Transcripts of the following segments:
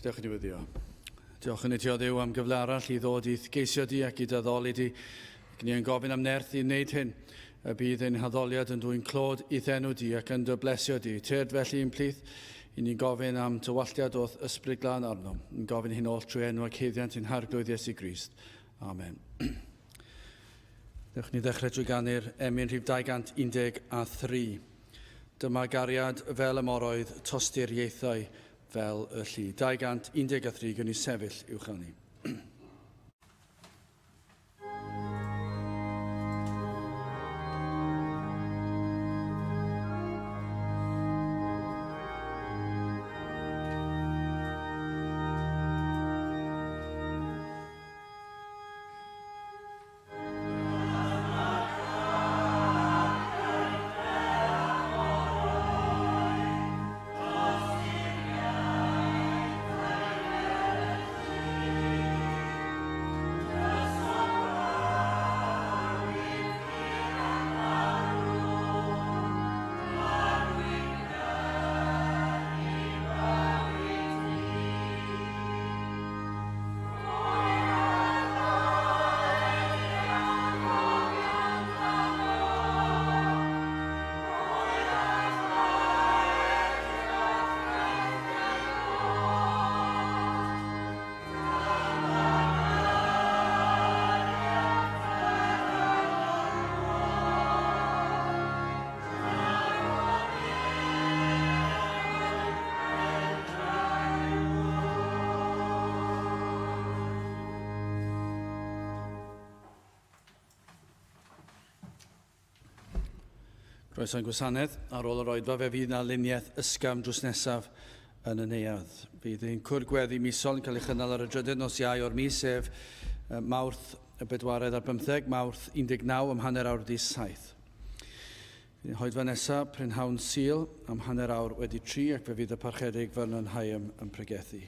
Gadewch i ni weddio. Diolch yn i ti o Dduw am gyfle arall i ddod i'th geisio di ac i dy di. Ac ni yn gofyn am nerth i wneud hyn. Y bydd ein haddoliad yn dwy'n clod i'th enw di ac yn dy blesio di. Tyrd felly i'n plith, i ni'n gofyn am tywalltiad o'th ysbryd glân arnom. Yn gofyn hyn oll trwy enw ac haeddiant ein Harglwydd Iesu Grist. Amen. Dewch ni ddechrau drwy ganu'r emyn rhif 213. Dyma gariad fel y moroedd, tostir ieithau fel y llu. 213, gwn i sefyll i'w chanu. Croeso i'n gwasanaeth. Ar ôl yr oedfa fe fydd na luniaeth ysgafn drws nesaf yn y neuadd. Fydd ein cwrdd gweddi misol yn cael ei chynnal ar y drydydd nos Iau o'r mis, sef Mawrth y bedwaredd ar bymtheg, Mawrth 19 am hanner awr wedi saith. Fydd ein hoedfa nesaf prynhawn Sul am hanner awr wedi tri ac fe fydd y Parchedig Vernon Higham yn pregethu.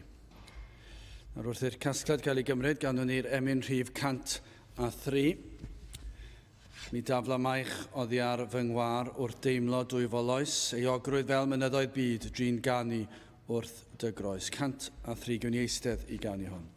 Nawr wrth i'r casgliad gael ei gymryd, ganwn ni'r emyn rhif 103. Mi dafla maich oddi ar fy ngwar wrth deimlo dwyfol oes, euogrwydd fel mynyddoedd byd, drin ganu wrth dy groes. 103, gwn i eistedd i ganu hon.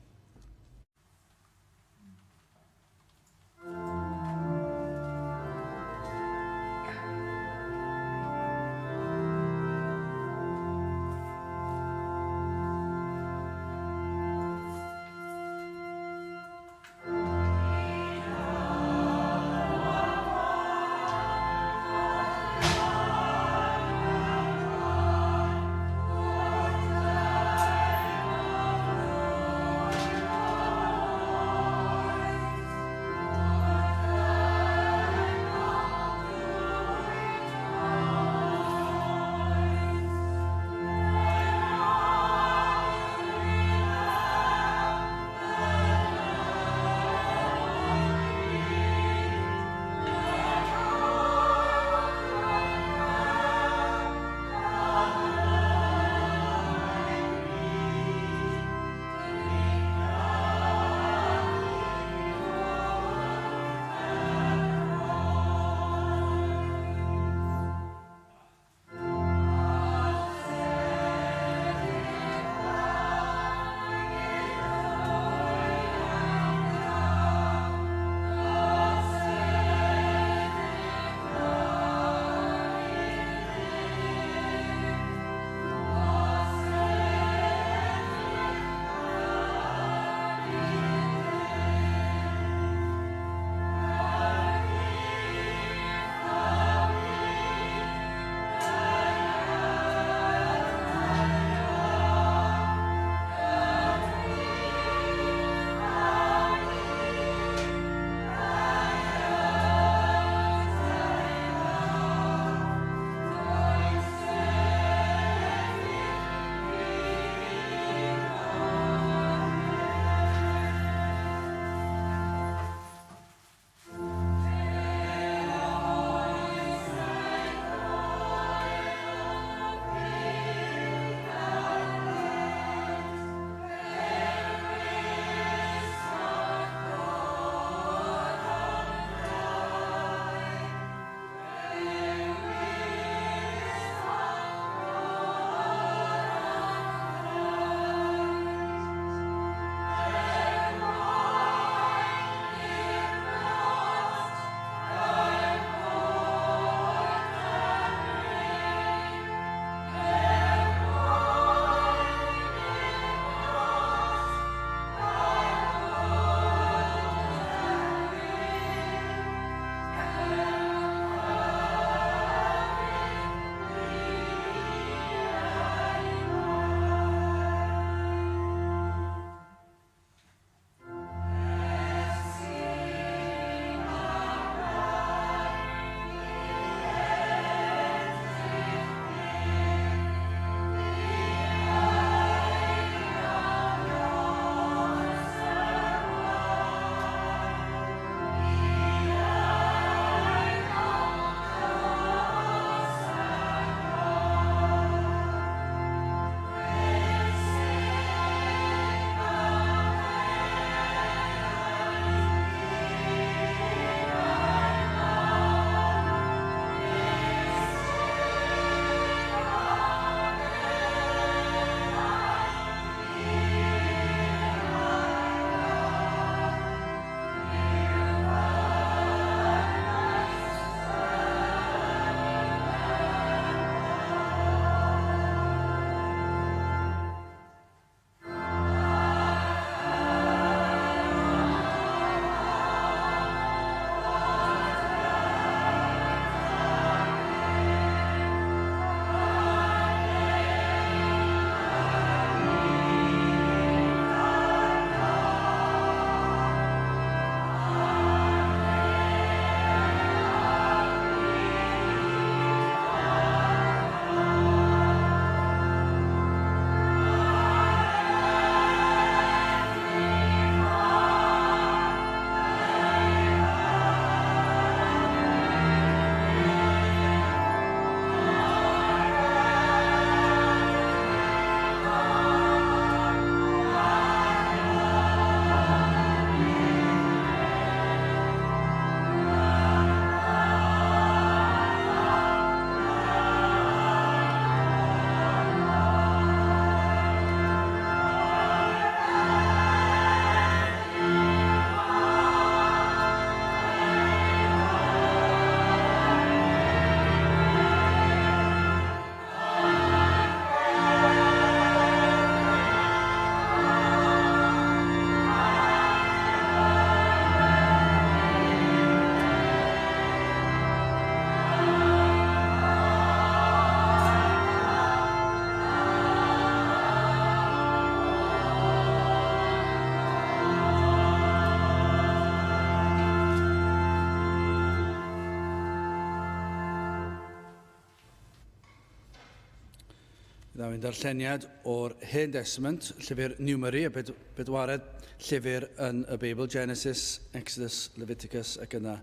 Ddaw ein darlleniad o'r Hen Testament, llyfr Numeri, y bedwaredd llyfr yn y Beibl, Genesis, Exodus, Leviticus ac yna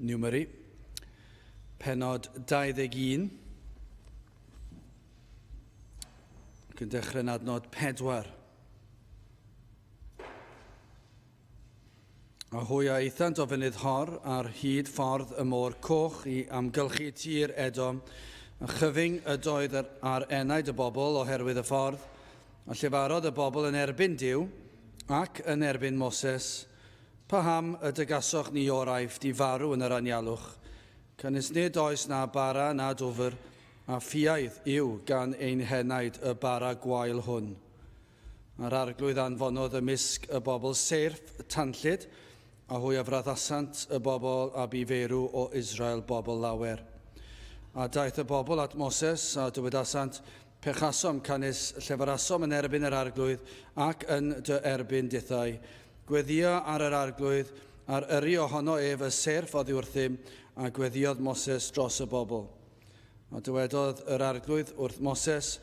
Numeri. Penod 21, ac yn dechrau yn adnod 4. A hwy a aethant o fynydd Hor ar hyd ffordd y môr coch i amgylchu tir Edom, a chyfyng ydoedd ar enaid y bobl oherwydd y ffordd, a llefarodd y bobl yn erbyn Duw ac yn erbyn Moses, Paham y dygasoch ni o'r Aifft i farw yn yr anialwch? Canys nid oes na bara na dwfr, a ffiaidd yw gan ein henaid y bara gwael hwn. A'r Arglwydd anfonodd ymysg y bobl seirff tanllyd, a hwy a fraddasant y bobl a bu feirw o Israel bobl lawer. A daeth y bobl at Moses, a dywedasant, Pechasom, canys llefarasom yn erbyn yr Arglwydd ac yn dy erbyn dithau. Gweddïa ar yr Arglwydd, a'r yrru ohono ef y seirff oddi wrthym, a gweddïodd Moses dros y bobl. A dywedodd yr Arglwydd wrth Moses,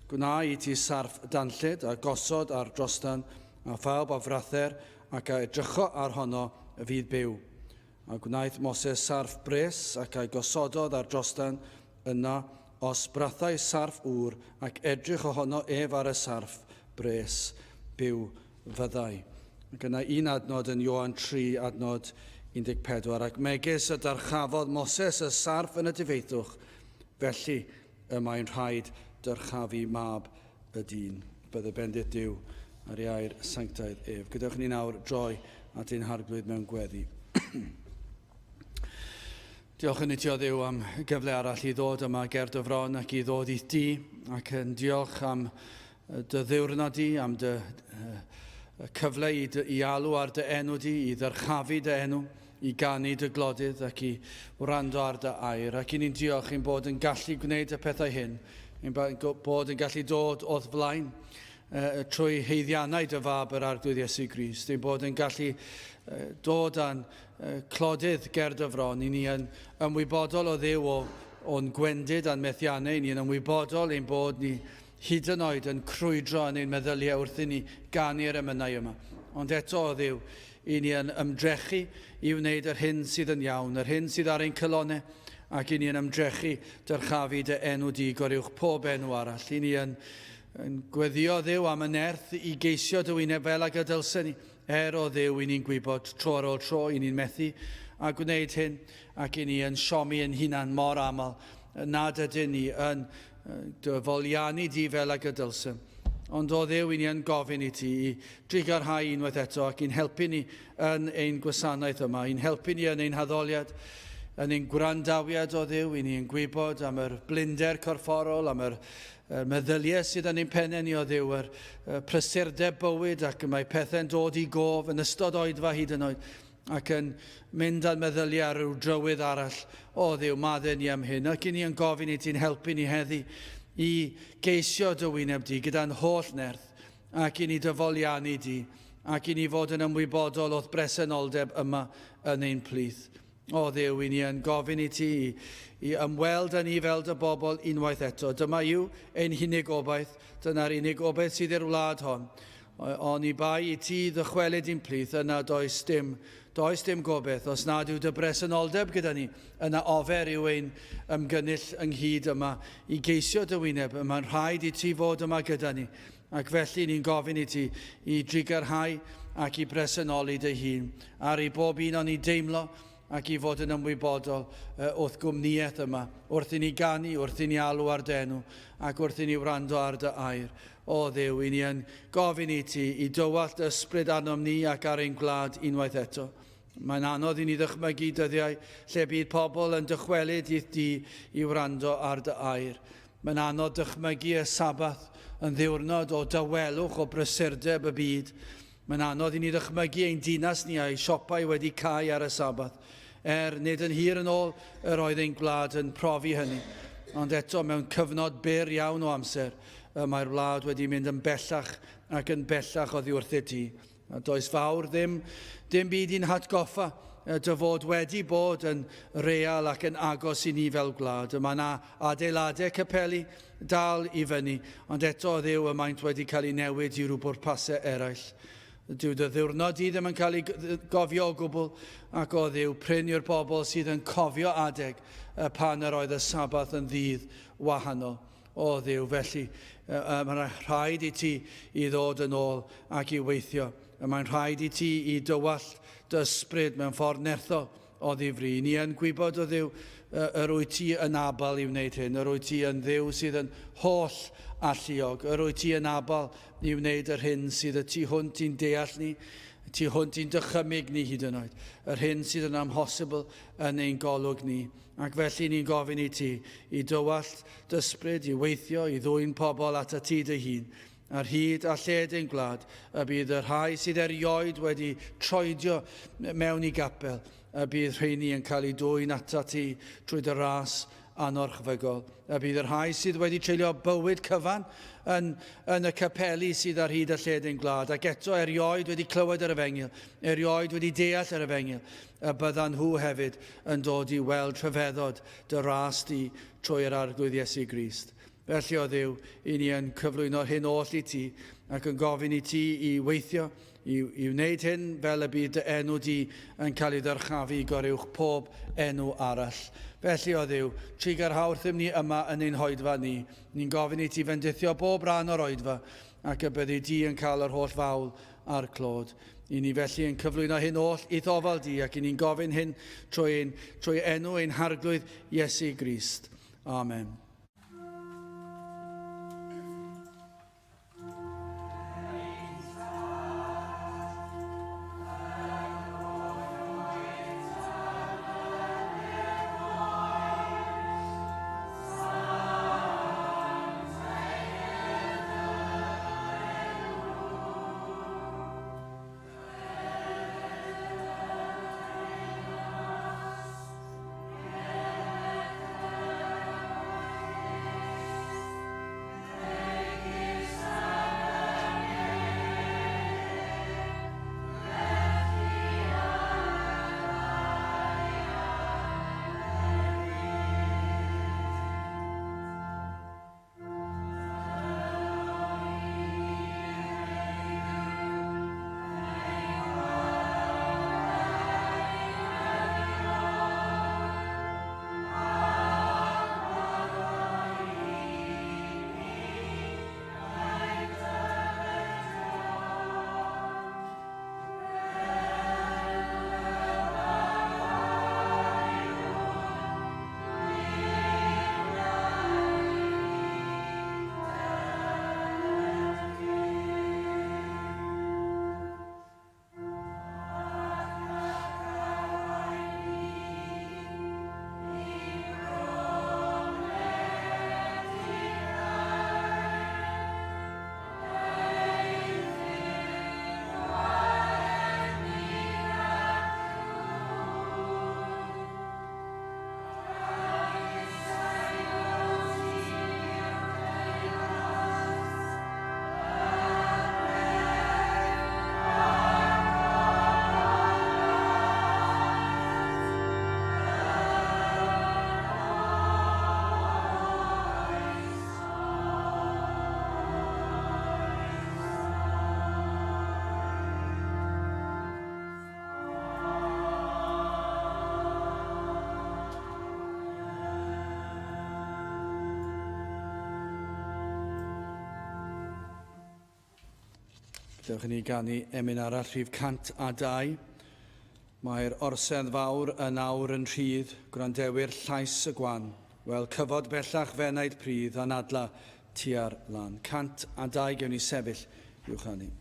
Gwna i ti sarff danllyd, a gosod ar drostan, a phawb a frather ac a edrycho ar honno fydd byw. A gwnaeth Moses sarff bres, ac a'i gosododd ar drostan, yna, os brathai sarff ŵr, ac edrych ohono ef ar y sarff bres, byw fyddai. Ac yna un adnod yn Ioan 3, adnod 14, ac megis y dyrchafodd Moses y sarff yn y difeithwch, felly y mae'n rhaid dyrchafu mab y dyn. Bydde bendith Duw ar ei air sanctaidd ef. Gadewch ni nawr droi at ein harglwydd mewn gweddi. Diolch yn i ti o Dduw am gyfle arall i ddod yma ger dy fron ac i ddod i'th di ac yn diolch am dy ddiwrnod di, am dy cyfle i, dy, i alw ar dy enw di, i ddyrchafu dy enw, i ganu dy glodydd ac i wrando ar dy air. Ac i ni'n diolch ein bod yn gallu gwneud y pethau hyn, ein bod yn gallu dod o'th flaen trwy haeddiannau dy fab yr Arglwydd Iesu Grist, ein bod yn gallu dod â'n clodydd ger dy fron. I ni yn ymwybodol o Dduw o, o'n gwendid a'n methiannau, i ni yn ymwybodol ein bod ni hyd yn oed yn crwydro yn ein meddyliau wrth i ni ganu'r emynau yma. Ond eto, o Dduw, i ni yn ymdrechu i wneud yr hyn sydd yn iawn, yr hyn sydd ar ein calonnau, ac i ni yn ymdrechu dyrchafu dy enw di goruwch pob enw arall. I ni yn, yn gweddio Dduw am y nerth i geisio dy wyneb fel ag y dylsen ni. Er o Dduw, i ni'n gwybod tro ar ôl tro, i ni'n methu a gwneud hyn, ac i ni yn siomi ein hunan mor aml nad ydyn ni yn dy foliannu di fel ag y dylsem. Ond o Dduw, i ni yn gofyn i ti i drugarhau unwaith eto ac i'n helpu ni yn ein gwasanaeth yma, i'n helpu ni yn ein haddoliad, yn ein gwrandawiad o Dduw, i ni yn gwybod am yr blinder corfforol, am yr meddyliau sydd yn ein pennau ni o Dduw, yr prysurdeb bywyd ac mae pethau'n dod i gof yn ystod oedfa hyd yn oed ac yn mynd â'n meddyliau ar ryw drywydd arall. O Dduw, madde ni am hyn, ac i ni yn gofyn i ti'n helpu ni heddi i geisio dy wyneb di gyda'n holl nerth, ac i ni dy foliannu di, ac i ni fod yn ymwybodol o'th bresenoldeb yma yn ein plith. O Dduw, i ni yn gofyn i ti i, i ymweld â ni fel dy bobl unwaith eto. Dyma yw ein hunig obaith, dyna'r unig obaith sydd i'r wlad hon. Oni bai i ti ddychwelyd i'n plith, yna does dim, does dim gobaith. Os nad yw dy bresenoldeb gyda ni, yna ofer yw ein ymgynnull ynghyd yma i geisio dy wyneb. Mae'n rhaid i ti fod yma gyda ni. Ac felly ni'n gofyn i ti i drugarhau ac i bresenoli dy hun, ar i bob un o'n i deimlo ac i fod yn ymwybodol wrth gwmnïaeth yma, wrth i ni ganu, wrth i ni alw ar dy enw, ac wrth i ni wrando ar dy air. O Dduw, i ni yn gofyn i ti i dywallt ysbryd arnom ni ac ar ein gwlad unwaith eto. Mae'n anodd i ni ddychmygu dyddiau lle bydd pobl yn dychwelyd i'th di i wrando ar dy air. Mae'n anodd dychmygu y Sabath yn ddiwrnod o dawelwch o brysurdeb y byd. Mae'n anodd i ni ddychmygu ein dinas ni a'i siopau wedi cau ar y Sabath. Er, nid yn hir yn ôl yr oedd ein gwlad yn profi hynny, ond eto mewn cyfnod byr iawn o amser, y mae'r wlad wedi mynd yn bellach ac yn bellach oddi wrthyt ti. A does fawr ddim, dim byd i'n hatgoffa dy fod wedi bod yn real ac yn agos i ni fel gwlad. Mae yna adeiladau capeli dal i fyny, ond eto Dduw y maent wedi cael ei newid i rhyw bwrpasau eraill. Dyw dy ddiwrnod di ddim yn cael ei gofio o gwbl, ac o Dduw, prin yw'r bobl sydd yn cofio adeg pan yr oedd y Sabath yn ddydd wahanol. O Dduw, felly mae'n rhaid i ti i ddod yn ôl ac i weithio. Mae'n rhaid i ti i dywallt dy ysbryd mewn ffordd nerthol o ddifri. Ni yn gwybod o Dduw yr wyt ti yn abal i wneud hyn, yr wyt ti yn Dduw sydd yn holl alluog, yr wyt ti yn abal i wneud yr hyn sydd y tu hwnt i'n deall ni, y tu hwnt i'n dychymyg ni hyd yn oed, yr hyn sydd yn amhosibl yn ein golwg ni. Ac felly ni'n gofyn i ti i dywallt dy ysbryd, i weithio, i ddwyn pobl atat ti dy hun, ar hyd a lled ein gwlad, y bydd y rhai sydd erioed wedi troedio mewn i gapel, y bydd rheini yn cael eu dwyn atat ti trwy dy ras anorchfygol. Y bydd y rhai sydd wedi treulio bywyd cyfan yn, yn y capeli sydd ar hyd a lled ein gwlad, ac eto erioed wedi clywed yr efengyl, erioed wedi deall yr efengyl, y byddan nhw hefyd yn dod i weld rhyfeddod dy ras di trwy yr Arglwydd Iesu Grist. Felly, o Dduw, i ni yn cyflwyno'r hyn oll i ti ac yn gofyn i ti i weithio, i, i wneud hyn fel y bydd dy enw di yn cael ei ddyrchafu i goruwch pob enw arall. Felly, o Dduw, trugarha wrthym ni yma yn ein hoedfa ni. Ni'n gofyn i ti fendithio bob rhan o'r oedfa ac y byddi di yn cael yr holl fawl a'r clod. I ni felly yn cyflwyno hyn oll i'th ofal di ac i ni'n gofyn hyn trwy, ein, trwy enw ein Harglwydd Iesu Grist. Amen. Dewch i ni ganu emyn arall, rhif 102. Mae'r orsedd fawr yn awr yn rhydd, gwrandewyr llais y gwan. Wel, cyfod bellach fenaid pridd, anadla tua'r lan. 102 gewn ni sefyll i'w chanu.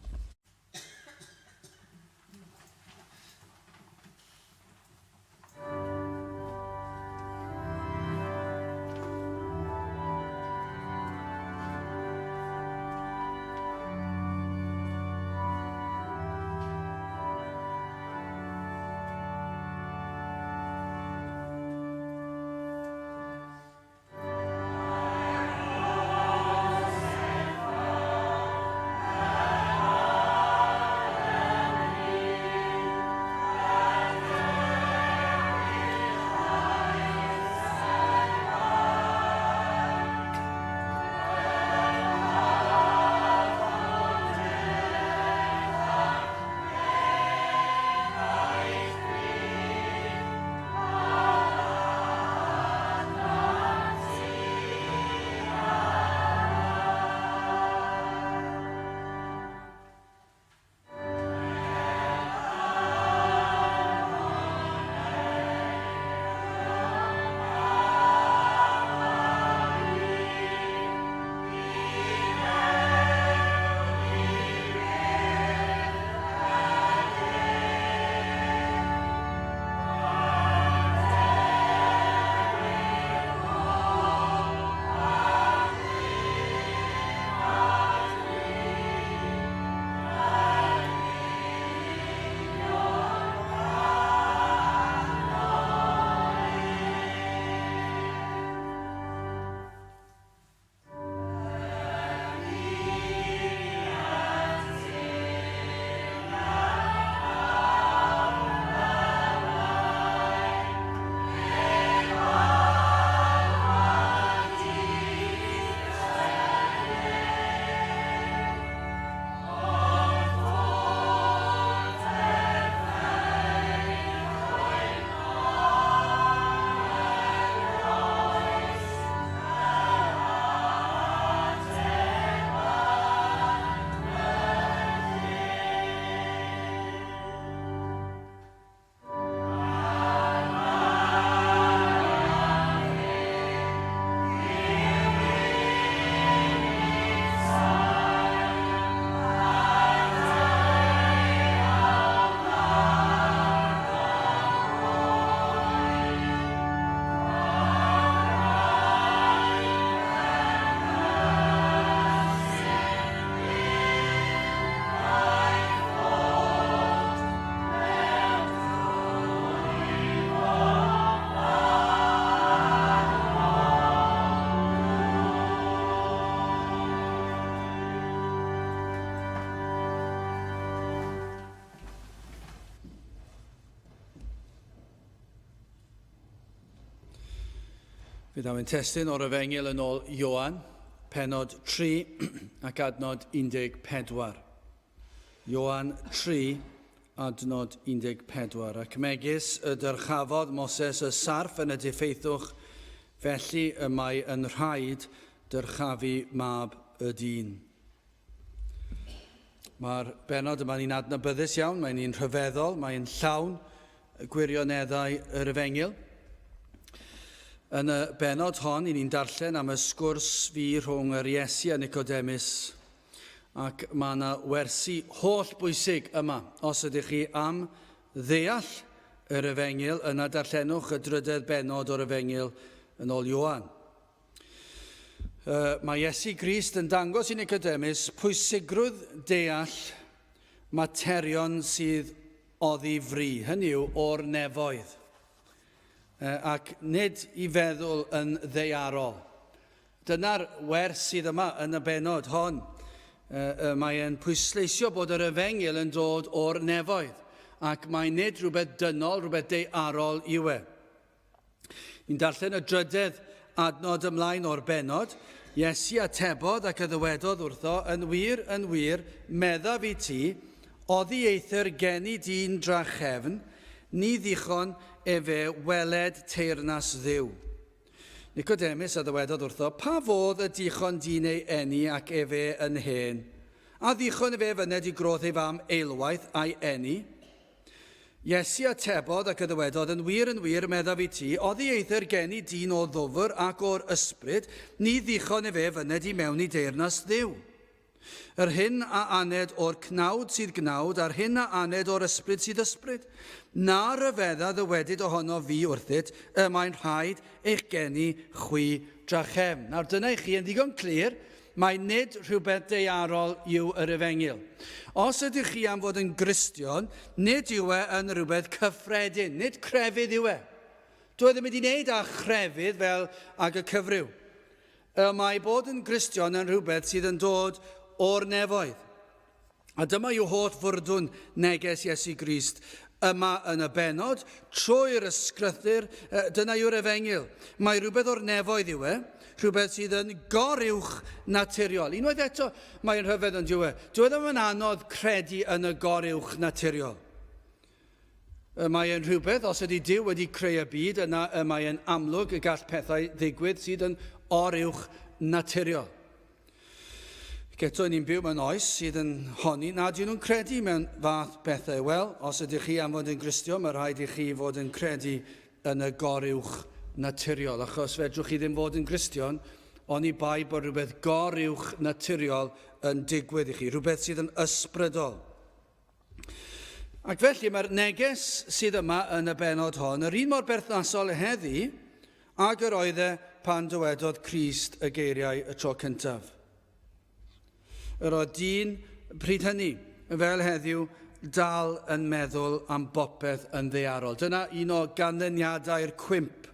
Fe ddaw ein testun o'r Efengyl yn ôl Ioan, penod 3 ac adnod 14. Ioan 3, adnod 14. Ac megis y dyrchafodd Moses y sarff yn y diffeithwch, felly y mae yn rhaid dyrchafu mab y dyn. Mae'r bennod yma'n un adnabyddus iawn, mae'n un rhyfeddol, mae'n llawn gwirioneddau yr efengyl. Yn y bennod hon, i ni'n darllen am y sgwrs fi rhwng yr Iesu a Nicodemus, ac mae yna wersi holl bwysig yma. Os ydych chi am ddeall yr efengyl, yna darllenwch y drydedd bennod o'r efengyl yn ôl Ioan. Mae Iesu Grist yn dangos i Nicodemus pwysigrwydd deall materion sydd oddi fri, hynny yw, o'r nefoedd, ac nid i feddwl yn ddaearol. Dyna'r wers sydd yma yn y bennod hon. Mae e'n pwysleisio bod yr efengyl yn dod o'r nefoedd, ac mae nid rhywbeth dynol, rhywbeth daearol yw e. Ni'n darllen y drydedd adnod ymlaen o'r bennod. Iesu atebodd ac a ddywedodd wrtho, Yn wir, yn wir, meddaf i ti, oddi eithr geni dyn drachefn, ni ddichon efe weled teyrnas Dduw. Nicodemus a ddywedodd wrtho, Pa fodd y dichon dyn ei eni ac efe yn hen? A ddichon efe fyned i groth ei fam eilwaith a'i eni? Iesu atebodd ac a ddywedodd, Yn wir, yn wir, meddaf i ti, oddi eithr geni dyn o ddwfr ac o'r ysbryd, ni ddichon efe fyned i mewn i deyrnas Dduw. Yr hyn a aned o'r cnawd sydd gnawd, a'r hyn a aned o'r ysbryd sydd ysbryd. Na ryfedda ddywedyd ohono fi wrthyt, y mae'n rhaid eich geni chwi drachefn. Nawr dyna i chi yn ddigon clir, Mai nid rhywbeth daearol yw yr efengyl. Os ydych chi am fod yn Gristion, nid yw e yn rhywbeth cyffredin, nid crefydd yw e. Dyw e ddim wedi wneud â chrefydd fel ag y cyfryw. Y mae bod yn Gristion yn rhywbeth sydd yn dod o'r nefoedd. A dyma yw holl fwrdwn neges Iesu Grist yma yn y bennod, trwy'r ysgrythur, dyna yw'r efengyl. Mae rhywbeth o'r nefoedd yw e, rhywbeth sydd yn goruwch naturiol. Unwaith eto, mae'n rhyfedd yn dyw e. Dyw e ddim yn anodd credu yn y goruwch naturiol. Y mae e'n rhywbeth, os ydy Duw wedi creu y byd, yna y mae e'n amlwg y gall pethau ddigwydd sydd yn oruwch naturiol. Ac eto, ni'n byw mewn oes sydd yn honni nad yw nhw'n credu mewn fath bethau. Wel, os ydych chi am fod yn Gristion, mae rhaid i chi fod yn credu yn y goruwch naturiol, achos fedrwch chi ddim fod yn Gristion oni bai bod rhywbeth goruwch naturiol yn digwydd i chi, rhywbeth sydd yn ysbrydol. Ac felly mae'r neges sydd yma yn y bennod hon yr un mor berthnasol heddi ag yr oedd e pan dywedodd Crist y geiriau y tro cyntaf. Yr oedd dyn pryd hynny, fel heddiw, dal yn meddwl am bopeth yn ddaearol. Dyna un o ganlyniadau'r cwymp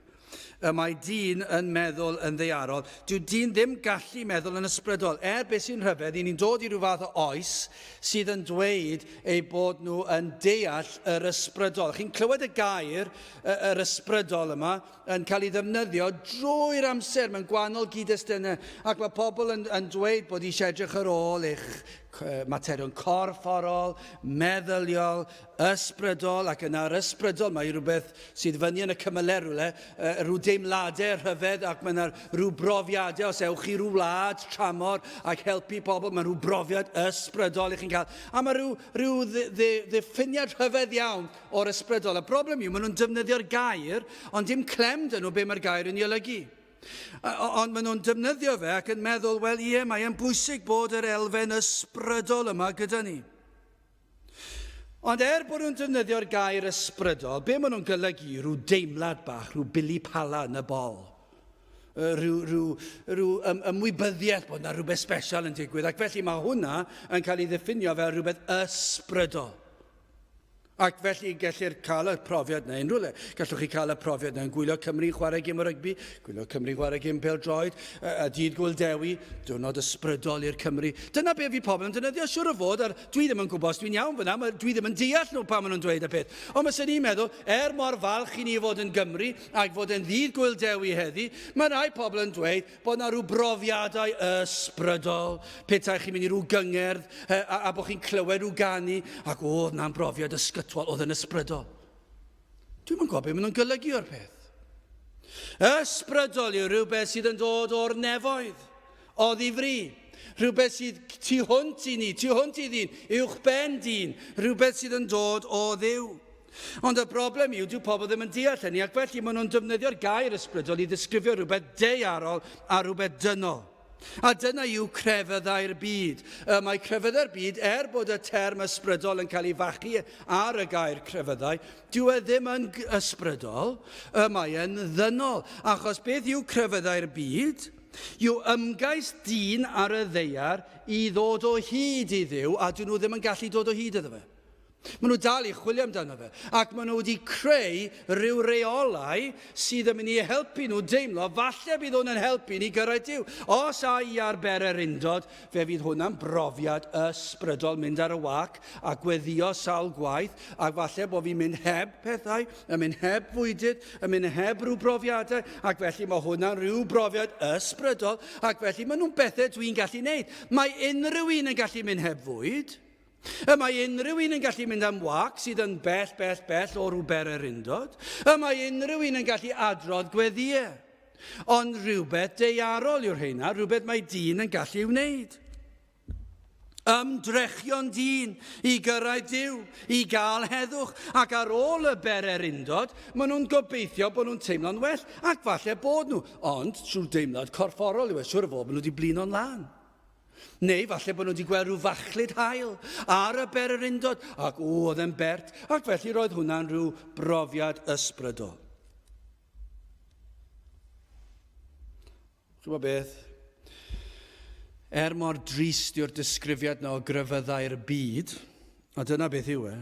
Y mae dyn yn meddwl yn ddaearol. Dyw dyn ddim gallu meddwl yn ysbrydol. Er beth sy'n rhyfedd, i ni'n dod i ryw fath o oes sydd yn dweud eu bod nhw yn deall yr ysbrydol. Chi'n clywed y gair yr ysbrydol yma yn cael ei ddefnyddio drwy'r amser mewn gwahanol gyd-destunau ac mae pobl yn, yn dweud bod eisiau edrych ar ôl eich materion corfforol, meddyliol, ysbrydol, ac yna'r ysbrydol, mae rhywbeth sydd fyny yn y cymylau rhywle, rhyw deimladau rhyfedd, ac mae yna rhyw brofiadau, os ewch chi rhyw wlad tramor ac helpu pobl, mae rhyw brofiad ysbrydol i chi'n cael. A mae rhyw, rhyw ddiffiniad rhyfedd iawn o'r ysbrydol. Y broblem yw, maen nhw'n defnyddio'r gair, ond dim clem dyn nhw be mae'r gair yn ei olygu. Ond maen nhw'n defnyddio fe ac yn meddwl, wel ie, mae e'n bwysig bod yr elfen ysbrydol yma gyda ni. Ond er bod nhw'n defnyddio'r gair ysbrydol, be maen nhw'n golygu? Rhyw deimlad bach, rhyw bili pala yn y bol. Rhyw, rhyw, rhyw ymwybyddiaeth bod yna rhywbeth special yn digwydd. Ac felly mae hwnna yn cael ei ddiffinio fel rhywbeth ysbrydol. Ac felly gellir cael y profiad yna unrhyw le. Gallwch chi cael y profiad yna yn gwylio Cymru'n chwarae gêm o rygbi, gwylio Cymru'n chwarae gêm pêl-droed, y dydd Gwyl Dewi, diwrnod ysbrydol i'r Cymry. Dyna be fi pobl yn defnyddio, siwr o fod, a dwi ddim yn gwybod os dwi'n iawn fyna, dwi ddim yn deall nhw pan maen nhw'n dweud y peth. Ond mae sy'n ni'n meddwl, er mor falch i ni fod yn Gymru ac fod yn ddydd Gwyl Dewi heddi, mae rhai pobl yn dweud, bod 'na rhyw brofiadau ysbrydol, petai chi'n mynd i rhyw gyngerdd a, a bod chi'n clywed rhyw ganu, ac oedd na'n brofiad ysgytwol, oedd yn ysbrydol. Dwi'n yn gwybod beth maen nhw'n golygu o'r peth. Ysbrydol yw rhywbeth sydd yn dod o'r nefoedd, o ddifri. Rhywbeth sydd tu hwnt i ni, tu hwnt i ddyn, uwch ben dyn, rhywbeth sydd yn dod o Dduw. Ond y broblem yw, dyw pobl ddim yn deall hynny, ac felly maen nhw'n defnyddio'r gair ysbrydol i ddisgrifio rhywbeth daearol a rhywbeth dynol. A dyna yw crefyddau'r byd. Y mae crefyddau'r byd, er bod y term ysbrydol yn cael ei fachu ar y gair crefyddau, dyw e ddim yn ysbrydol, y mae e'n ddynol. Achos beth yw crefyddau'r byd? Yw ymgais dyn ar y ddaear i ddod o hyd i Dduw, a dyn nhw ddim yn gallu dod o hyd iddo fe. Maen nhw dal i chwilio amdano fe, ac maen nhw wedi creu rhyw reolau sydd yn mynd i helpu nhw deimlo, falle bydd hwn yn helpu ni gyrraedd Duw. Os a i ar bererindod, fe fydd hwnna'n brofiad ysbrydol, mynd ar y wac a gweddio sawl gwaith, ac falle bod fi'n mynd heb pethau, yn mynd heb fwydydd, yn mynd heb rhyw brofiadau, ac felly mae hwnna'n rhyw brofiad ysbrydol, ac felly maen nhw'n bethau dwi'n gallu neud. Mae unrhyw un yn gallu mynd heb fwyd. Y mae unrhyw un yn gallu mynd am wac sydd yn bell, bell, bell o rhyw bererindod. Y mae unrhyw un yn gallu adrodd gweddïau. Ond rhywbeth daearol yw'r rheina, rhywbeth mae dyn yn gallu ei wneud. Ymdrechion dyn i gyrraedd Duw, i gael heddwch, ac ar ôl y bererindod, maen nhw'n gobeithio bod nhw'n teimlo'n well, ac falle bod nhw, ond trwy deimlad corfforol yw e, siwr o fod maen nhw wedi blino'n lân. Neu falle bod nhw wedi gweld rhyw fachlud haul ar y bererindod, ac o, oedd e'n bert, ac felly roedd hwnna'n rhyw brofiad ysbrydol. Chi'n gwybod beth? Er mor drist yw'r disgrifiad na o grefyddau'r byd, a dyna beth yw e,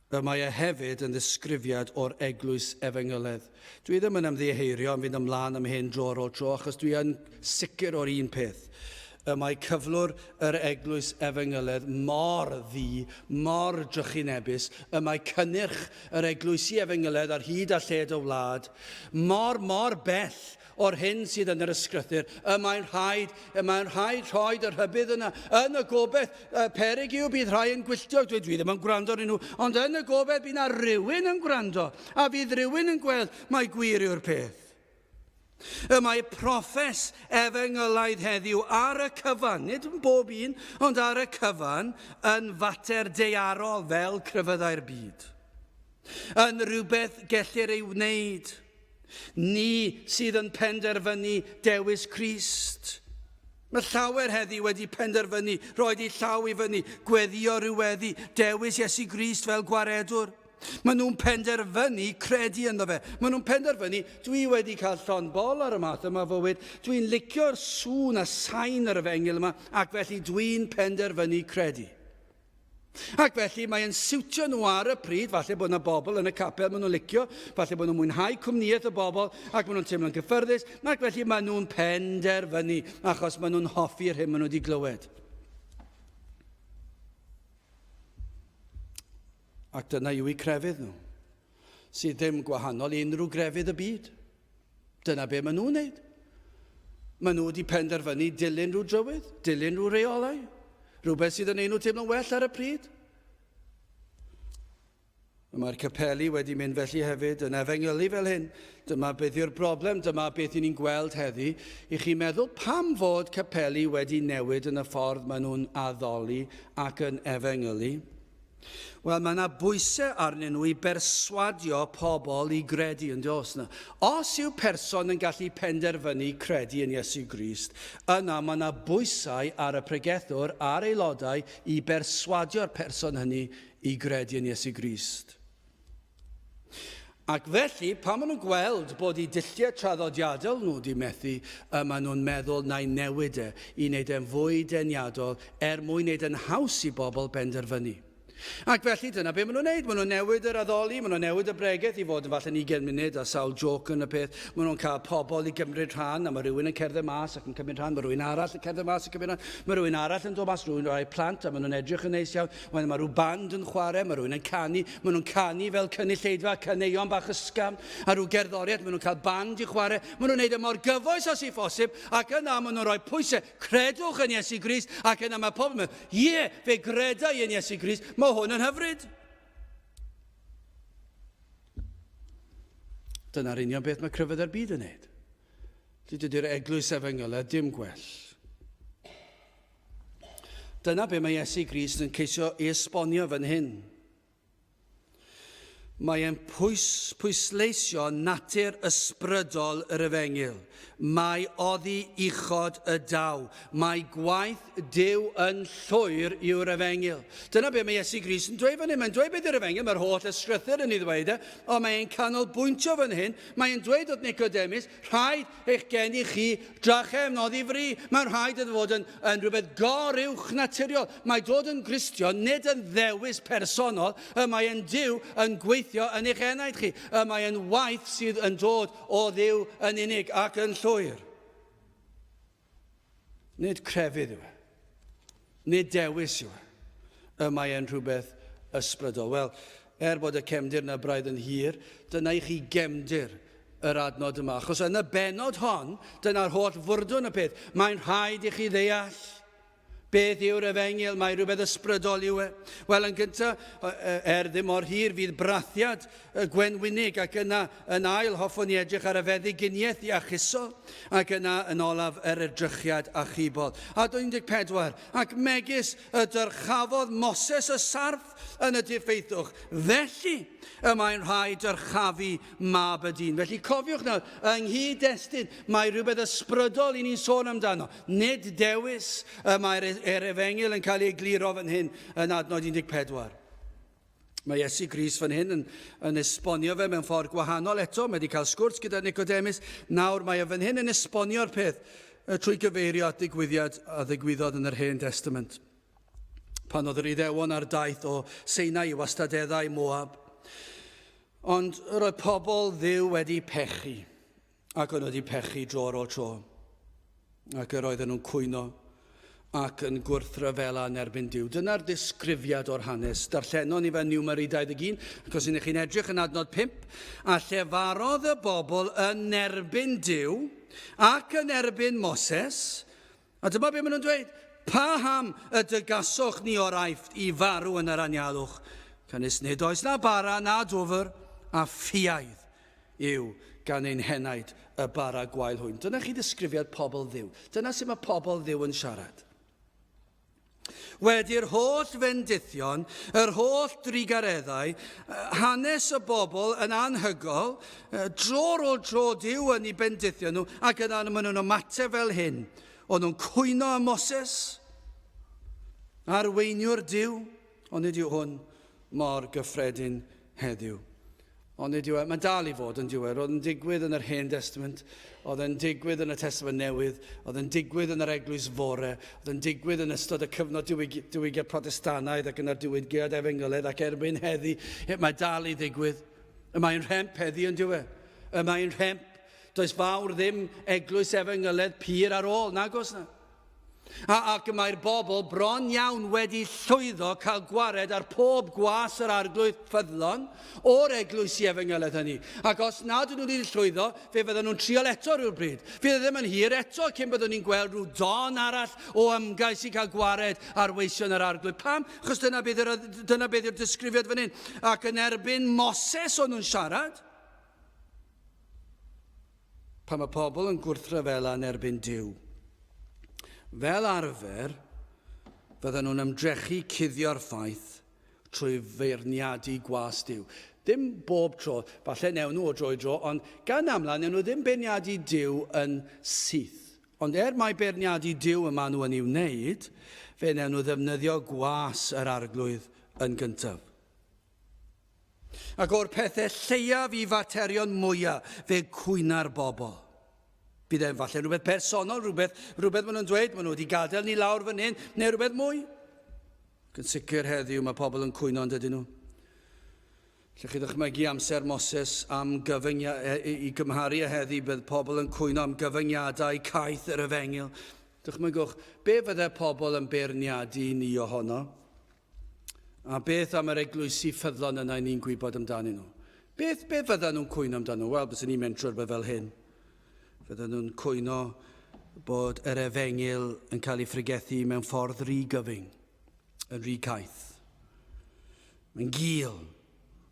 Y mae e hefyd yn ddisgrifiad o'r eglwys efengyledd. Dwi ddim yn ymddiheurio am fynd ymlaen am hyn dro ar ôl tro, achos dwi yn sicr o'r un peth. Y mae cyflwr yr eglwys efengyledd mor ddu, mor drychinebus, y mae cynnyrch yr eglwysi efengyledd ar hyd a lled y wlad mor, mor bell o'r hyn sydd yn yr ysgrythur, y mae'n rhaid, y mae'n rhaid rhoi y rhybudd yna, yn y gobeith, y peryg yw bydd rhai yn gwylltio, dwi, dwi ddim yn gwrando arnyn nhw, ond yn y gobeith bydd na rhywun yn gwrando, a fydd rhywun yn gweld mai gwir yw'r peth. Y mae proffes efengylaidd heddiw ar y cyfan, nid yn bob un, ond ar y cyfan, yn fater daearol fel crefyddau'r byd. Yn rhywbeth gellir ei wneud. Ni sydd yn penderfynu dewis Crist. Mae llawer heddi wedi penderfynu roed eu llaw i fyny, gweddio rhyw weddi, dewis Iesu Grist fel gwaredwr. Maen nhw'n penderfynu credu ynddo fe. Maen nhw'n penderfynu, dwi wedi cael llond bol ar y math yma o fywyd, dwi'n licio'r sŵn a sain yr efengyl yma, ac felly dwi'n penderfynu credu. Ac felly mae e'n siwtio nhw ar y pryd, falle bod yna bobl yn y capel maen nhw'n licio, falle bod nhw'n mwynhau cwmnïaeth y bobl ac maen nhw'n teimlo'n gyffyrddus, ac felly maen nhw'n penderfynu achos maen nhw'n hoffi'r hyn maen nhw wedi glywed. Ac dyna yw eu crefydd nhw, sydd ddim gwahanol i unrhyw grefydd y byd. Dyna be maen nhw'n wneud. Maen nhw wedi penderfynu dilyn rhyw drywydd, dilyn rhyw reolau, rhywbeth sydd yn ein nhw teimlo'n well ar y pryd. Mae'r capeli wedi mynd felly hefyd yn efengylu fel hyn. Dyma beth yw'r broblem, dyma beth i ni'n gweld heddi. I chi meddwl pam fod capeli wedi newid yn y ffordd maen nhw'n addoli ac yn efengylu? Wel, mae yna bwysau arnyn nhw i berswadio pobl i gredu, yn does na? Os yw person yn gallu penderfynu credu yn Iesu Grist, yna mae yna bwysau ar y pregethwr a'r aelodau i berswadio'r person hynny i gredu yn Iesu Grist. Ac felly, pan maen nhw'n gweld bod eu dulliau traddodiadol nhw wedi methu, y maen nhw'n meddwl na'i newid e, i wneud e'n fwy deniadol, er mwyn wneud e'n haws i bobl benderfynu. Ac felly dyna be maen nhw'n neud. Maen nhw'n newid yr addoli, maen nhw'n newid y bregeth i fod yn falle'n 20 munud a sawl joc yn y peth. Maen nhw'n cael pobl i gymryd rhan, a mae rhywun yn cerdded mas ac yn cymryd rhan, mae rhywun arall yn cerdded mas ac yn cymryd rhan, mae rhywun arall yn dod mas, rhywun rhai plant, a maen nhw'n edrych yn neis iawn. Wedyn mae rhyw band yn chwarae, mae rhywun yn canu, maen nhw'n canu fel cynulleidfa, caneuon bach ysgafn, a rhyw gerddoriaeth, maen nhw'n cael band i chwarae. Maen nhw'n neud e mor gyfoes â sy'n phosib, ac yna maen nhw'n rhoi pwysau, credwch yn Iesu Grist, ac yna mae pobl yn meddwl, Ie, fe greda i yn Iesu Grist, mae hwn yn hyfryd. Dyna'r union beth mae crefydd ar byd yn neud. Dydy'r eglwys efengylau dim gwell. Dyna be mae Iesu Grist yn ceisio ei esbonio fan hyn. Mae e'n pwys, pwysleisio natur ysbrydol yr efengyl. Mae oddi uchod y daw. Mae gwaith Duw yn llwyr yw'r efengyl. Dyna be mae Iesu Grist yn dweud fan hyn. Mae'n dweud beth yw'r efengyl, mae'r holl ysgrythur yn ei ddweud e, ond mae e'n canolbwyntio fan hyn. Mae'n dweud wrth Nicodemus, rhaid eich geni chi drachefn oddi fri. Mae'n rhaid iddo fod yn, yn rhywbeth goruwch naturiol. Mae dod yn Gristion nid yn ddewis personol, y mae yn Duw yn gweithio yn eich enaid chi. Y mae yn waith sydd yn dod o Dduw yn unig ac yn llwyr. Nid crefydd yw e. Nid dewis yw e. Y mae e'n rhywbeth ysbrydol. Wel, er bod y cefndir yna braidd yn hir, dyna i chi gefndir yr adnod yma. Achos yn y bennod hon, dyna'r holl fwrdwn y peth. Mae'n rhaid i chi ddeall beth yw'r efengyl, mae rhywbeth ysbrydol yw e. Wel, yn gyntaf, er ddim mor hir, fydd brathiad y gwenwynig ac yna yn ail hoffwn i edrych ar y feddyginiaeth iachusol ac yna yn olaf yr edrychiad achubol. A 14, ac megis y dyrchafodd Moses y sarff yn y diffeithwch, felly y mae'n rhaid dyrchafu mab y dyn. Felly cofiwch nawr, yng nghyd-destun, mae rhywbeth ysbrydol i ni'n sôn amdano. Nid dewis y mae'r er efengyl yn cael ei egluro fan hyn yn adnod 14. Mae Iesu Grist fan hyn yn, yn esbonio fe mewn ffordd gwahanol eto. Mae wedi cael sgwrs gyda Nicodemus. Nawr mae e fan hyn yn esbonio'r peth trwy gyfeirio at ddigwyddiad a ddigwyddodd yn yr Hen Testament. Pan oedd yr Iddewon ar daith o Seinai i wastadeddau Moab. Ond yr oedd pobl Dduw wedi pechu. Ac o'n nhw wedi pechu dro ar ôl tro. Ac yr oedden nhw'n cwyno ac yn gwrthryfela yn erbyn Duw. Dyna'r disgrifiad o'r hanes. Darllenon ni fe yn Niwmeri 21, ac os ydych chi'n edrych yn adnod 5, a llefarodd y bobl yn erbyn Duw ac yn erbyn Moses, a dyma be maen nhw'n dweud, paham y dygasoch ni o'r Aifft i farw yn yr anialwch? Canys nid oes na bara na dwfr a ffiaidd yw gan ein henaid y bara gwael hwyn. Dyna chi ddisgrifiad pobl Dduw. Dyna sut mae pobl Dduw yn siarad. Wedi'r holl fendithion, yr holl drugareddau, hanes y bobl yn anhygol, dro ar ôl tro Duw yn eu bendithio nhw, ac yna maen nhw'n ymateb fel hyn. O'n nhw'n cwyno am Moses, arweiniwr Duw, ond nid yw hwn mor gyffredin heddiw. Ond nid yw e, mae'n dal i fod yn diwedd. Roedd yn digwydd yn yr Hen Testament, oedd yn digwydd yn y Testament Newydd, oedd yn digwydd yn yr Eglwys Fore, oedd yn digwydd yn ystod y cyfnod diwygiad Protestanaidd ac yna'r diwygiad Efengylaidd ac erbyn heddi, mae dal i ddigwydd. Y mae'n rhemp heddi yn diwedd. Y mae'n rhemp. Does fawr ddim eglwys efengylaidd pur ar ôl, nag oes na. A, ac y mae'r bobl bron iawn wedi llwyddo cael gwared ar pob gwas yr arglwydd ffyddlon o'r eglwysi efengylaidd hynny. Ac os nad ydyn nhw wedi llwyddo, fe fydden nhw'n trial eto rhywbryd. Fydd e ddim yn hir eto cyn byddwn ni'n gweld rhyw don arall o ymgais i cael gwared ar weision yr arglwydd. Pam? Achos dyna beth yw'r, dyna beth yw'r disgrifiad fan hyn. Ac yn erbyn Moses o'n nhw'n siarad. Pan mae pobl yn gwrthryfela yn erbyn Duw, fel arfer, fydden nhw'n ymdrechu cuddio'r ffaith trwy feirniadu gwas Duw. Dim bob tro, falle newn nhw o dro i dro, ond gan amla newn nhw ddim beirniadu Duw yn syth. Ond er mai beirniadu Duw y maen nhw yn ei wneud, fe newn nhw ddefnyddio gwas yr Arglwydd yn gyntaf. Ac o'r pethau lleiaf i faterion mwyaf, fe cwyna'r bobl. Bydd e'n falle rhywbeth personol, rhywbeth, rhywbeth maen nhw'n dweud, maen nhw wedi gadael ni lawr fan hyn, neu rhywbeth mwy. Ac yn sicr heddiw mae pobl yn cwyno yn dydyn nhw. Lle chi ddychmygu amser Moses am gyfyngia, i gymharu â heddi, bydd pobl yn cwyno am gyfyngiadau caeth yr efengyl. Dychmygwch, be fydde pobl yn beirniadu ni ohono? A beth am yr eglwysi ffyddlon yna i ni'n gwybod amdanyn nhw? Beth, be fydden nhw'n cwyno amdano? Wel, byswn ni'n mentro rhywbeth fel hyn. Fydden nhw'n cwyno bod yr efengyl yn cael ei phregethu mewn ffordd rhy gyfyng, yn rhy caeth. Mae'n gul.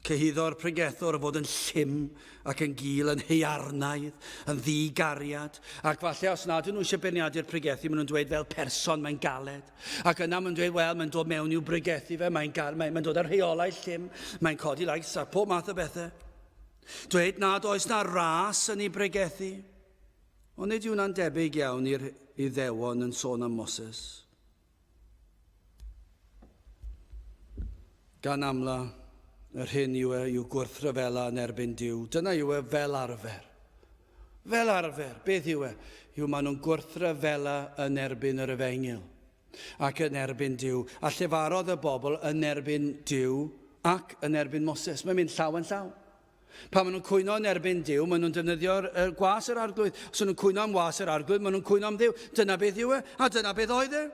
Cyhuddo'r pregethwr o fod yn llym ac yn gul, yn haearnaidd, yn ddi-gariad. Ac falle os nad ydyn nhw eisiau beirniadu'r pregethu, maen nhw'n dweud fel person mae'n galed. Ac yna maen nhw'n dweud, wel, mae'n dod mewn i'w bregethu fe, mae'n mae, mae dod â'r rheolau llym, mae'n codi lais a pob math o bethau. Dweud nad oes na ras yn ei bregethu. Ond nid yw hwnna'n debyg iawn i'r Iddewon yn sôn am Moses. Gan amla, yr hyn yw e yw gwrthryfela yn erbyn Duw. Dyna yw e fel arfer. Fel arfer, beth yw e? Yw maen nhw'n gwrthryfela yn erbyn yr efengyl ac yn erbyn Duw. A llefarodd y bobl yn erbyn Duw ac yn erbyn Moses. Mae'n mynd llaw yn llaw. Pan maen nhw'n cwyno yn erbyn Duw, maen nhw'n defnyddio'r er, gwas yr arglwydd. Os maen nhw'n cwyno am was yr arglwydd, maen nhw'n cwyno am Dduw. Dyna beth yw e, a dyna beth oedd e.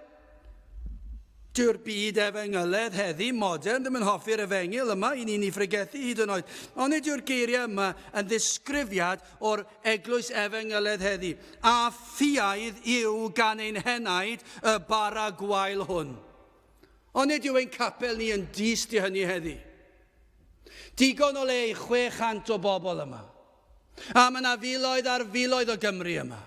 Dyw'r byd efengyledd heddi, modern, ddim yn hoffi'r efengyl yma i ni'n ei phregethu hyd yn oed. Ond nid yw'r geiriau yma yn ddisgrifiad o'r eglwys efengyledd heddi. A ffiaidd yw gan ein henaid y bara gwael hwn. Ond nid yw ein capel ni yn dyst i hynny heddi. Digon o le i 600 o bobl yma. A mae yna filoedd ar filoedd o Gymru yma.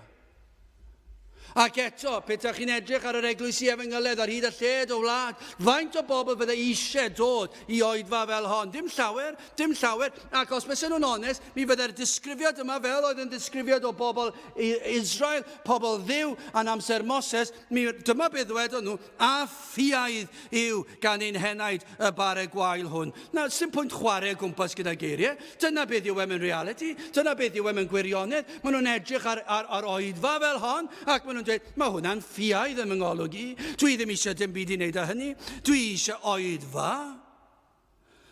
Ac eto, petaech chi'n edrych ar yr eglwysi efengyledd ar hyd a lled o wlad, faint o bobl fydde eisiau dod i oedfa fel hon? Dim llawer, dim llawer. Ac os bysen nhw'n onest, mi fydde'r disgrifiad yma fel oedd yn ddisgrifiad o bobl Israel, pobl Dduw, yn amser Moses, mi, dyma beth ddwedon nhw, A ffiaidd yw gan ein henaid y bare gwael hwn. Na, sdim pwynt chwarae o gwmpas gyda geiriau. Dyna beth yw e mewn realiti. Dyna beth yw e mewn gwirionedd. Maen nhw'n edrych ar, ar, ar oedfa fel hon ac maen nhw'n dweud, mae hwnna'n ffiaidd yn fy ngolwg i. Dwi ddim eisiau dim byd i wneud â hynny. Dwi eisiau oedfa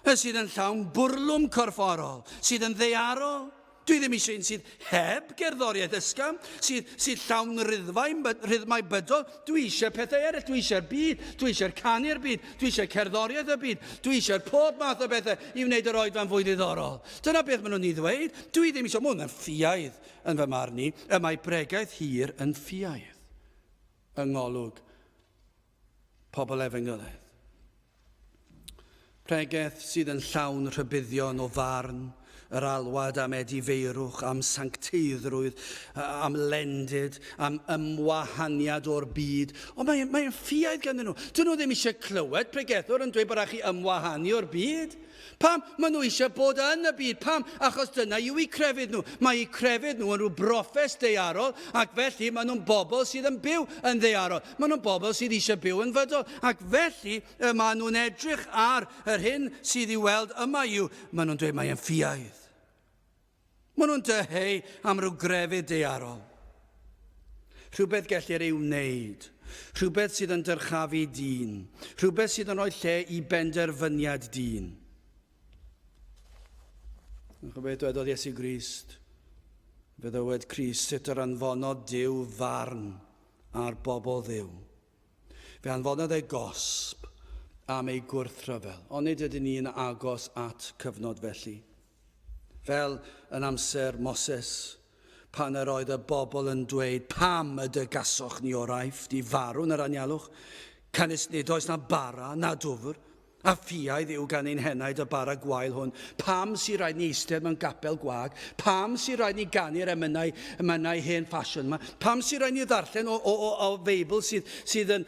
y sydd yn llawn bwrlwm corfforol, sydd yn ddaearol. Dwi ddim eisiau un sydd heb gerddoriaeth ysgafn, sydd, sydd llawn rhyddfau, rhyddmau bydol. Dwi eisiau pethau eraill, dwi eisiau'r byd, dwi eisiau'r canu'r byd, dwi eisiau cerddoriaeth y byd, dwi eisiau'r pob math o bethau i wneud yr oedfa'n fwy ddiddorol. Dyna beth maen nhw'n ei ddweud. Dwi ddim eisiau, mae hwnna'n ffiaidd yn fy marn i. Y mae bregaeth hir yn ffiaidd yng ngolwg pobl efengylaidd. Pregeth sydd yn llawn rhybuddion o farn, yr alwad am edifeirwch, am sancteiddrwydd, am lendid, am ymwahaniad o'r byd. Ond mae'n mae ffiaidd ganddyn nhw. Dyn nhw ddim eisiau clywed pregethwr yn dweud bod rhaid chi ymwahanu o'r byd. Pam? Maen nhw eisiau bod yn y byd. Pam? Achos dyna yw eu crefydd nhw. Mae eu crefydd nhw yn rhyw broffes daearol ac felly maen nhw'n bobl sydd yn byw yn ddaearol. Maen nhw'n bobl sydd eisiau byw yn fydol ac felly y maen nhw'n edrych ar yr hyn sydd i'w weld yma yw, maen nhw'n dweud mae'n ffiaidd. Maen nhw'n dyheu am ryw grefydd daearol. Rhywbeth gellir ei wneud. Rhywbeth sydd yn dyrchafu dyn. Rhywbeth sydd yn rhoi lle i benderfyniad dyn. Yn beth dwedodd Iesu Grist? Fe ddywed Crist sut yr anfonodd Duw farn ar bobl Dduw. Fe anfonodd e gosb am ei gwrthryfel. Ond nid ydyn ni'n agos at cyfnod felly. Fel yn amser Moses, pan yr oedd y bobl yn dweud, Pam y dygasoch ni o'r Aifft i farw yn yr anialwch? Canys nid oes na bara na dwfr, a ffiaidd yw gan ein henaid y bara gwael hwn. Pam sy raid ni eistedd mewn gapel gwag? Pam sy raid ni ganu'r emynau, emynau hen ffasiwn yma? Pam sy raid ni ddarllen o, o, o, o Feibl sydd, sydd yn,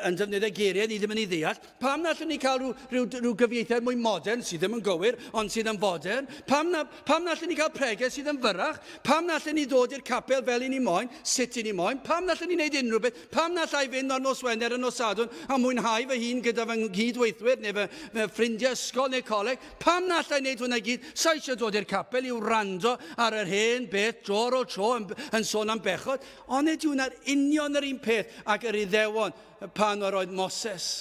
yn defnyddio geiriau ni ddim yn ei ddeall? Pam na allwn ni cael rhyw, rhyw, rhyw gyfieithiad mwy modern, sydd ddim yn gywir, ond sydd yn fodern? Pam na, pam na allwn ni cael pregeth sydd yn fyrrach? Pam na allwn ni ddod i'r capel fel i ni moyn, sut i ni moyn? Pam na allwn ni wneud unrhyw beth? Pam na allai fynd ar nos Wener a nos Sadwrn a mwynhau fy hun gyda fy nghydweithwyr neu fy, fy ffrindiau ysgol neu coleg? Pam na allai wneud hwnna i gyd? Sa eisiau dod i'r capel i wrando ar yr hen beth dro ar ôl tro yn, yn sôn am bechod. Ond nid yw hwnna'r union yr un peth ag yr Iddewon pan yr oedd Moses.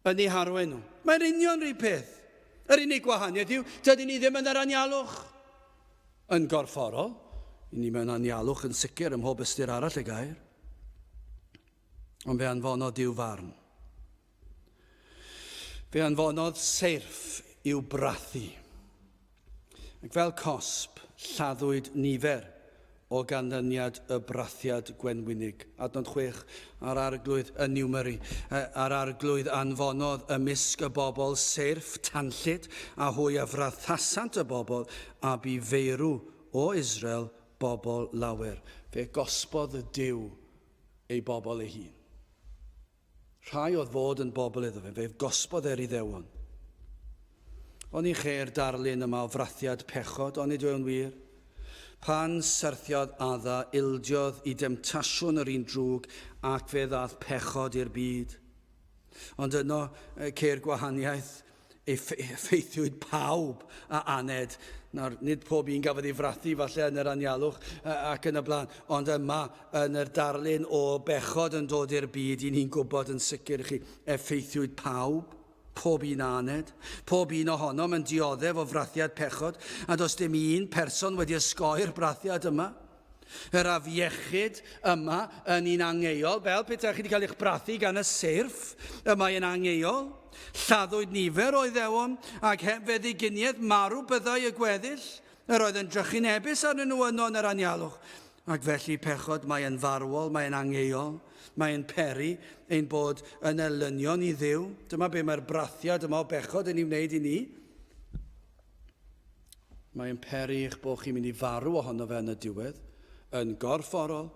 Yn eu harwain nhw. Mae'r union rhyw peth. Yr unig gwahaniaeth yw, dydyn ni ddim yn yr anialwch. Yn gorfforol, i ni mewn anialwch yn sicr ym mhob ystyr arall y gair. Ond fe anfonodd Duw farn. Fe anfonodd seirff i'w brathu. Ac fel cosb, lladdwyd nifer o ganlyniad y brathiad gwenwynig. Adnod 6, A'r Arglwydd yn Newmary, a'r Arglwydd anfonodd ymysg y bobl seirff tanllyd, a hwy a frathasant y bobl, a bu feirw o Israel bobl lawer. Fe gosbodd y Duw ei bobl ei hun. Rhai oedd fod yn bobl iddo fe, fe gosbodd e'r Iddewon. Oni cheir darlun yma o frathiad pechod, onid yw e'n wir? Pan syrthiodd Adda, ildiodd i demtasiwn yr un drwg ac fe ddaeth pechod i'r byd. Ond yno ceir gwahaniaeth Effeithiwyd pawb a aned. Nawr, nid pob un gafodd ei frathu falle yn yr anialwch ac yn y blaen, ond yma yn yr darlun o bechod yn dod i'r byd, i ni'n gwybod yn sicr chi, effeithiwyd pawb, pob un a aned, pob un ohonom yn dioddef o frathiad pechod, a does dim un person wedi osgoi'r brathiad yma. Yr afiechyd yma yn un angeuol, fel petai chi wedi cael eich brathu gan y seirff, y mae yn angeuol. Lladdwyd nifer o Iddewon, ac heb feddyginiaeth marw byddai y gweddill. Yr oedd yn drychinebus arnyn nhw yno yn yr anialwch. Ac felly pechod, mae yn farwol, mae yn angeuol, mae yn peri ein bod yn elynion i Dduw. Dyma be mae'r brathiad yma o bechod yn ei wneud i ni. Mae'n peri eich bod chi'n mynd i farw ohono fe yn y diwedd, yn gorfforol,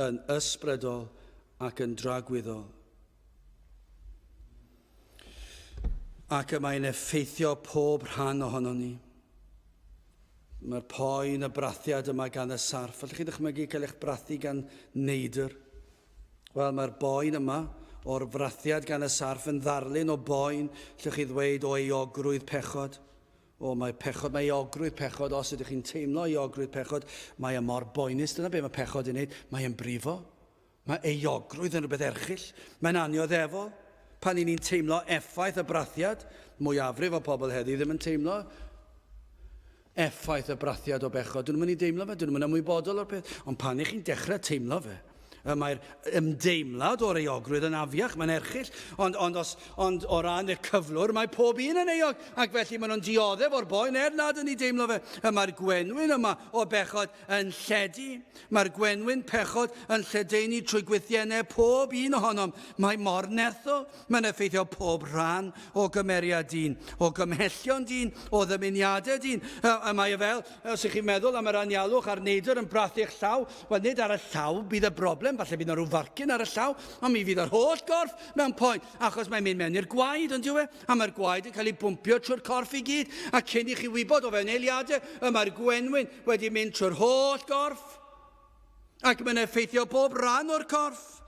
yn ysbrydol ac yn dragwyddol. Ac y mae'n effeithio pob rhan ohono ni. Mae'r poen, y brathiad yma gan y sarff. Allwch chi ddychmygu cael eich brathu gan neidr? Wel, mae'r boen yma o'r frathiad gan y sarff yn ddarlun o boen, lle chi ddweud, o euogrwydd pechod. O, mae pechod, mae euogrwydd pechod, os ydych chi'n teimlo euogrwydd pechod, mae e mor boenus, dyna be mae pechod yn wneud, mae e'n brifo. Mae euogrwydd yn rhywbeth erchyll, mae'n annioddefol. Pan i ni'n teimlo effaith y brathiad, mwyafrif o pobl heddi ddim yn teimlo effaith y brathiad o bechod. Dyn nhw'n mynd i deimlo fe, dyn nhw'n mynd ymwybodol o'r peth. Ond pan ych chi'n dechrau teimlo fe, y mae'r ymdeimlad o'r euogrwydd yn afiach, mae'n erchyll. Ond, ond, os, ond o ran y cyflwr, mae pob un yn euog, ac felly maen nhw'n dioddef o'r boen er nad yn ei deimlo fe. Y mae'r gwenwyn yma o bechod yn lledu. Mae'r gwenwyn pechod yn lledaenu trwy gwythiennau pob un ohonom. Mae mor nerthol. Mae'n effeithio pob rhan o gymeriad dyn, o gymhellion dyn, o ddymuniadau dyn. A mae e fel, os ych chi'n meddwl am yr anialwch a'r neidr yn brathu'ch llaw, wel nid ar y llaw bydd y broblem, falle bydd yna rhyw farcyn ar y llaw, ond mi fydd yr holl gorff mewn poen, achos mae'n mynd mewn i'r gwaed, ond yw e? A mae'r gwaed yn cael ei bwmpio trwy'r corff i gyd, a cyn i chi wybod o fewn eiliadau, y mae'r gwenwyn wedi mynd trwy'r holl gorff. Ac mae'n effeithio pob rhan o'r corff.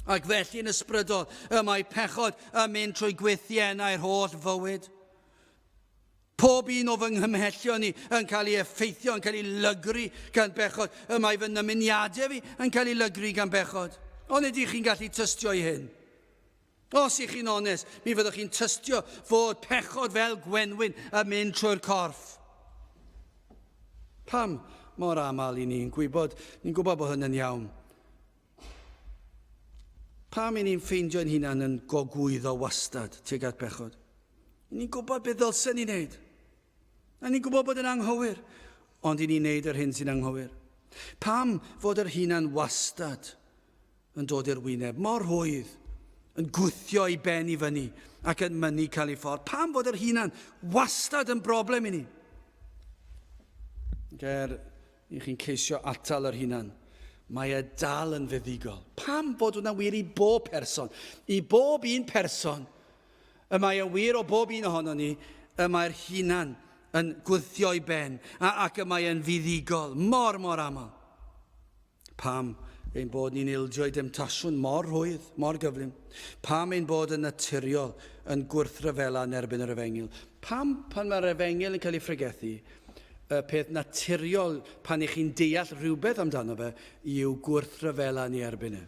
Ac felly yn ysbrydol, y mae pechod yn mynd trwy gwythiennau'r holl fywyd. Pob un o fy nghymhellion i yn cael ei effeithio, yn cael ei lygru gan bechod. Y mae fy nymuniadau fi yn cael ei lygru gan bechod. Ond ydych chi'n gallu tystio i hyn? Os ych chi'n onest, mi fyddwch chi'n tystio fod pechod fel gwenwyn yn mynd trwy'r corff. Pam mor aml i ni'n gwybod, ni'n gwybod bod hyn yn iawn. Pam i ni'n ffeindio'n hunan yn gogwyddo wastad tuag at bechod? Ni'n gwybod beth ddylsen ni wneud. A ni'n gwybod bod yn anghywir, ond i ni'n wneud yr hyn sy'n anghywir. Pam fod yr hunan wastad yn dod i'r wyneb mor rhwydd, yn gwthio ei ben i fyny ac yn mynnu cael ei ffordd? Pam fod yr hunan wastad yn broblem i ni? Ger i chi'n ceisio atal yr hunan, mae e dal yn fuddugol. Pam fod hwnna'n wir i bob person? I bob un person, y mae e'n wir o bob un ohono ni, y mae'r hunan yn gwthio ei ben ac y mae e'n fuddugol mor, mor aml. Pam ein bod ni'n ildio i demtasiwn mor rhwydd, mor gyflym? Pam ein bod yn naturiol yn gwrthryfela yn erbyn yr efengyl? Pam pan mae'r efengyl yn cael ei phregethu, y peth naturiol pan ych chi'n deall rhywbeth amdano fe yw gwrthryfela yn ei erbyn e?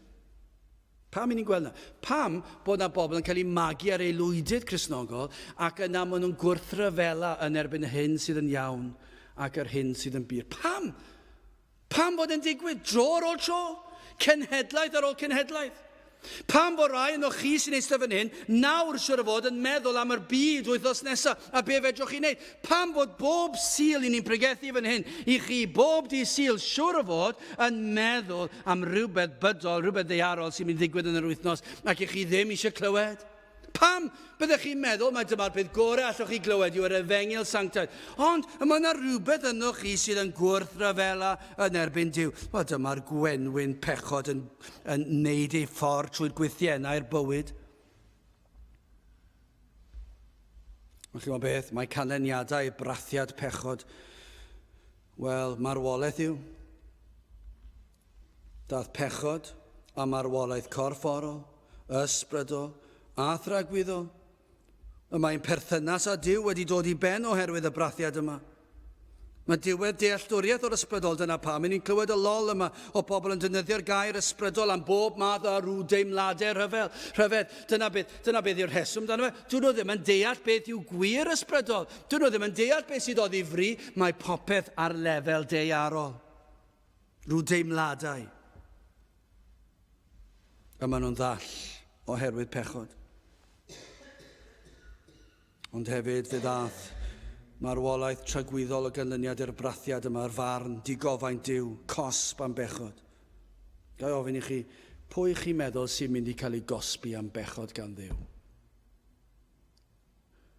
Pam i ni'n gweld 'na? Pam bod 'na bobl yn cael eu magu ar aelwydydd Cristnogol ac yna maen nhw'n gwrthryfela yn erbyn y hyn sydd yn iawn ac yr hyn sydd yn bur? Pam? Pam fod e'n digwydd dro ar ôl tro? Cenhedlaeth ar ôl cenhedlaeth? Pam fod rai yno chi sy'n eistedd fan hyn nawr siwr o fod yn meddwl am yr byd wythnos nesaf a be fedrwch chi wneud? Pam fod bob Sul i ni'n pregethu fan hyn i chi bob dydd Sul siwr o fod yn meddwl am rhywbeth bydol, rhywbeth ddaearol sy'n mynd i ddigwydd yn yr wythnos ac i chi ddim eisiau clywed? Pam byddech chi'n meddwl mai dyma'r peth gorau allwch chi glywed yw yr efengyl sanctaidd? Ond mae yna rhywbeth ynoch chi sydd yn gwrthryfela yn erbyn Duw. Wel, dyma'r gwenwyn pechod yn, yn neud ei ffordd trwy'r gwythiennau'r bywyd. Ond chi'n gwybod beth? Mae canlyniadau brathiad pechod, wel, marwolaeth yw. Daeth pechod a marwolaeth corfforol, ysbrydol a thragwyddol. Y mae'n perthynas â Duw wedi dod i ben oherwydd y brathiad yma. Mae diwedd dealltwriaeth o'r ysbrydol, dyna pam i ni'n clywed y lol yma o bobl yn defnyddio'r gair ysbrydol am bob math o rhyw deimladau rhyfel, rhyfedd. Dyna beth, dyna beth yw'r rheswm dan fe. Dyn nhw ddim yn deall beth yw gwir ysbrydol. Dyn nhw ddim yn deall beth sydd oddi fri. Mae popeth ar lefel daearol. Rhyw deimladau. A maen nhw'n ddall oherwydd pechod. Ond hefyd fe ddaeth marwolaeth tragwyddol o ganlyniad i'r brathiad yma, yr farn, digofaint Duw, cosb am bechod. Ga i ofyn i chi, pwy chi'n meddwl sy'n mynd i cael ei gosbi am bechod gan Dduw?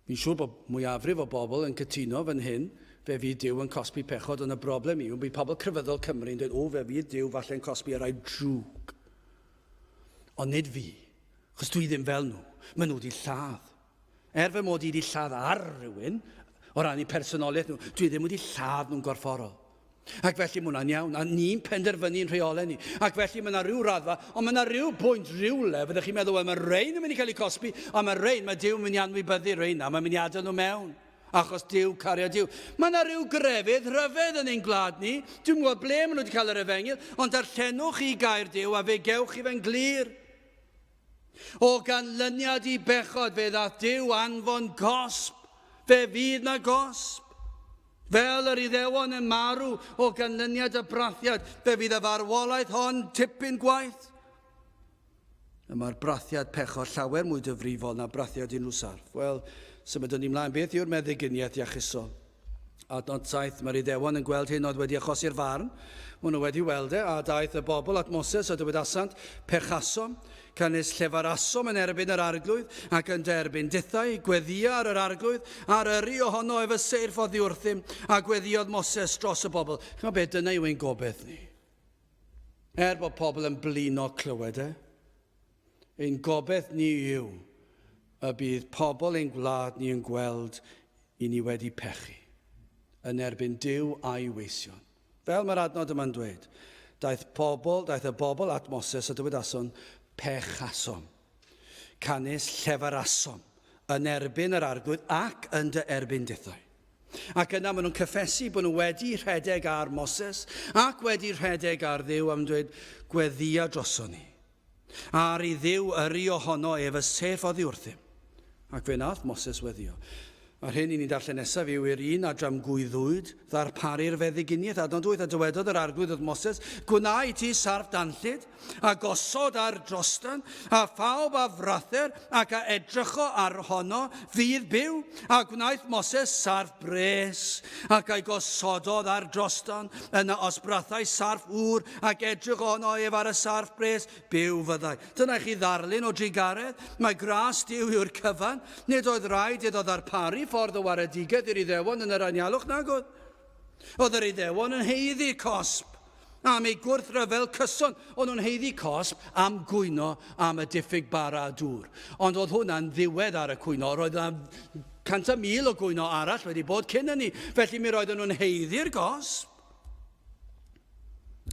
Fi'n siŵr bod mwyafrif o bobl yn cytuno fan hyn, fe fydd Duw yn cosbi pechod, ond y broblem yw, bydd pobl crefyddol Cymru yn dweud, o, fe fydd Duw falle'n cosbi y rhai drwg. Ond nid fi, chos dwi ddim fel nhw. Maen nhw wedi lladd. Er fy mod i wedi lladd ar rhywun, o ran eu personoliaeth nhw, dwi ddim wedi lladd nhw'n gorfforol. Ac felly mae hwnna'n iawn, a ni'n penderfynu'n rheolau ni. Ac felly mae yna rhyw raddfa, ond mae yna rhyw bwynt rhywle, fyddech chi'n meddwl, wel mae rein yn mynd i cael eu cosbi, ond mae rein, mae Duw yn mynd i anwybyddu rein na, mae'n mynd i adael nhw mewn. Achos Duw, cariad Duw. Mae yna rhyw grefydd rhyfedd yn ein gwlad ni. Dwi'n gwybod ble maen nhw wedi cael yr efengyl, ond darllenwch chi gair Duw a fe gewch chi fe'n glir. O ganlyniad i bechod fe ddath Duw anfon gosb. Fe fydd na gosb. Fel yr Iddewon yn marw o ganlyniad y brathiad, fe fydd y farwolaeth hon tipyn gwaeth. Y mae'r brathiad pechod llawer mwy difrifol na brathiad unrhyw sarff. Wel, symudwn ni mlaen. Beth yw'r meddyginiaeth iachusol? Adnod 7, Mae'r Iddewon yn gweld hyn oedd wedi achosi'r farn. Maen nhw wedi weld e, a daeth y bobl at Moses a dywedasant, Pechasom, canys llefarasom yn erbyn yr arglwydd, ac yn derbyn dithau, gweddïa ar yr arglwydd, a'r yrru ohono ef y seirff oddi wrthym, a gweddïodd Moses dros y bobl. Chymod beth, dyna yw ein gobeith ni. Er bod pobl yn blino clywed e, Ein gobaith ni yw y bydd pobl ein gwlad ni yn gweld i ni wedi pechu yn erbyn Duw a'i weision. Fel mae'r adnod yma'n dweud, daeth pobl, daeth y bobl at Moses a dywedason, pechasom. Canys llefarasom yn erbyn yr arglwydd ac yn dy erbyn dithau. Ac yna maen nhw'n cyffesu bod nhw wedi rhedeg ar Moses ac wedi rhedeg ar Dduw am dweud, gweddïa droson ni. Ar i Dduw yrru ohono ef y sef oddi wrthym. Ac fe wnaeth Moses weddio. A'r hyn i ni'n darllen nesaf yw i'r un a dramgwyddwyd ddarparu'r feddyginiaeth. Adnod 8, a dywedodd yr arglwydd wrth Moses, Gwna i ti sarff danllyd, a gosod ar drostan, a phawb a frather ac a edrycho ar honno fydd byw. A gwnaeth Moses sarff bres, ac a'i gosododd ar drostan, yna os brathai sarff ŵr, Ac edrych ohono ef ar y sarff bres, byw fyddai. Dyna i chi ddarlun o drugaredd. Mae gras Duw yw'r cyfan. Nid oedd rhaid iddo ddarparu ffordd o waredigaeth i'r Iddewon yn yr anialwch, nag oedd? Oedd yr Iddewon yn haeddu cosb am eu gwrthryfel cyson. O'n nhw'n haeddu cosb am gwyno am y diffyg bara a dŵr. Ond oedd hwnna'n ddiwedd ar y cwyno. Roedd yna 100,000 o gwyno arall wedi bod cyn hynny. Felly mi roedden nhw'n haeddu'r gosb.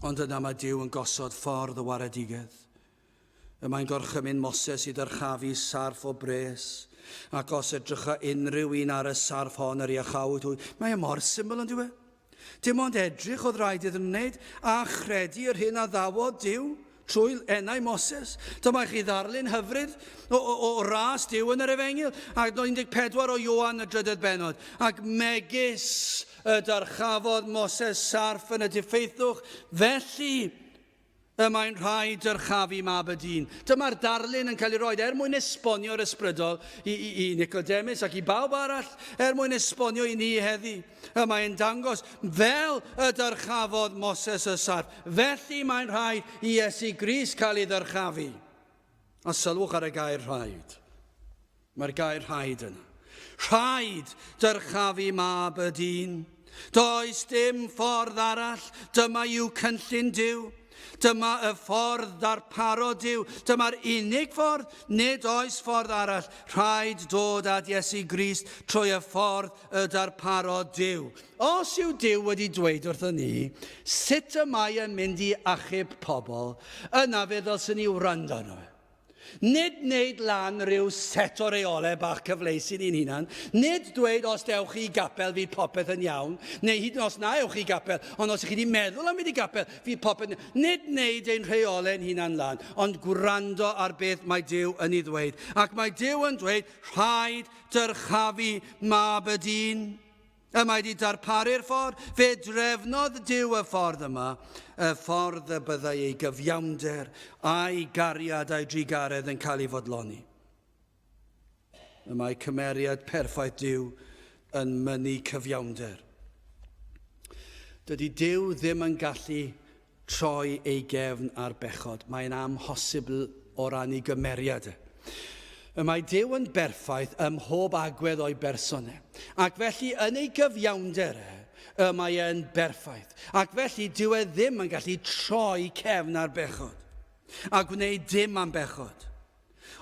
Ond yna mae Duw yn gosod ffordd o waredigaeth. Y mae'n gorchymyn Moses i ddyrchafu sarff o bres, ac os edrycha unrhyw un ar y sarff hon yr iachawyd hwy. Mae e mor syml yn dyw e? Dim ond edrych oedd rhaid iddyn nhw wneud, a chredu yr hyn a ddawodd Duw. trwy enau Moses. Dyma chi ddarlun hyfryd o, o, o ras Duw yn yr efengyl. Ac 14 o Ioan y drydedd benod. Ac megis y dyrchafodd Moses sarff yn y diffeithwch, felly y mae'n rhaid dyrchafu mab y dyn. Dyma'r darlun yn cael ei roed er mwyn esbonio'r ysbrydol i, i, i Nicodemus ac i bawb arall, er mwyn esbonio i ni heddi. Y mae'n dangos fel y dyrchafodd Moses y sarff, felly mae'n rhaid i Iesu Grist cael ei ddyrchafu. A sylwch ar y gair rhaid. Mae'r gair rhaid yna. Rhaid dyrchafu mab y dyn. Does dim ffordd arall, dyma yw cynllun Duw. Dyma y ffordd ddarparo Duw. Dyma'r unig ffordd, nid oes ffordd arall. Rhaid dod at Iesu Grist trwy y ffordd y darparo Duw. Os yw Duw wedi dweud wrthon ni sut y mae yn mynd i achub pobl, yna fe ddylswn ni wrando arno fe. Nid wneud lan rhyw set o reolau bach cyfleus i ni'n hunan. Nid dweud os dewch chi i gapel fydd popeth yn iawn, neu hyd yn os na ewch chi i gapel, ond os ych chi wedi meddwl am fynd i gapel fydd popeth yn iawn. Nid wneud ein rheolau'n hunan lan, ond gwrando ar beth mae Duw yn ei ddweud. Ac mae Duw yn dweud, rhaid dyrchafu mab y dyn. Y mae wedi darparu'r ffordd. Fe drefnodd Duw y ffordd yma, y ffordd y byddai ei gyfiawnder a'i gariad a'i drugaredd yn cael ei fodloni. Y mae cymeriad perffaith Duw yn mynnu cyfiawnder. Dydy Duw ddim yn gallu troi ei gefn ar bechod. Mae'n amhosibl o ran ei gymeriad e. Y mae Duw yn berffaith ym mhob agwedd o'i berson e. Ac felly yn ei gyfiawnder e, y mae e'n berffaith. Ac felly dyw e ddim yn gallu troi cefn ar bechod a gwneud dim am bechod.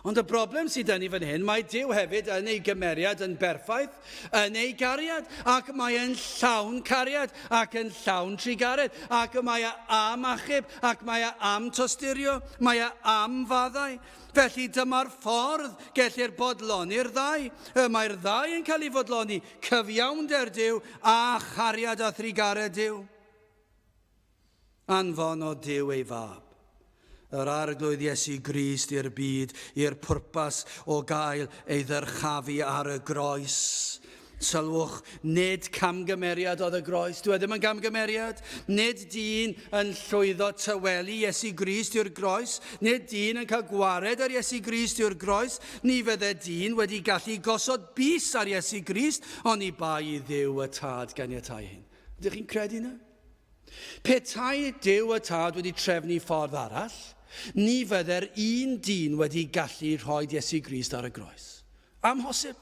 Ond y broblem sydd 'da ni fan hyn, mae Duw hefyd yn ei gymeriad yn berffaith, yn ei gariad, ac mae e'n llawn cariad, ac yn llawn trugaredd, ac y mae e am achub, ac mae e am tosturio, mae e am faddau. Felly dyma'r ffordd gellir bodloni'r ddau. Y mae'r ddau yn cael ei fodloni, cyfiawnder Duw a chariad a thrugaredd Duw. Anfonodd Duw ei Fab, yr Arglwydd Iesu Grist, i'r byd i'r pwrpas o gael ei ddyrchafu ar y groes. Sylwch, nid camgymeriad oedd y groes. Dyw e ddim yn gamgymeriad. Nid dyn yn llwyddo tywelu Iesu Grist yw'r groes. Nid dyn yn cael gwared ar Iesu Grist yw'r groes. Ni fydde dyn wedi gallu gosod bys ar Iesu Grist, oni bai i Dduw y Tad ganiatáu hyn. Ydych chi'n credu hynna? Petai Duw y Tad wedi trefnu ffordd arall, ni fydde'r un dyn wedi gallu rhoi Iesu Grist ar y groes. Amhosib.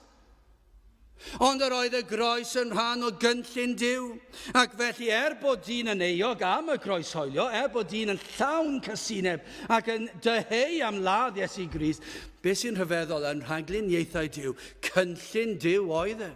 Ond yr oedd y groes yn rhan o gynllun Duw, ac felly er bod dyn yn euog am y croeshoelio, er bod dyn yn llawn casineb ac yn dyheu am ladd Iesu Grist, beth sy'n rhyfeddol yn rhagluniaethau Duw, cynllun Duw oedd e.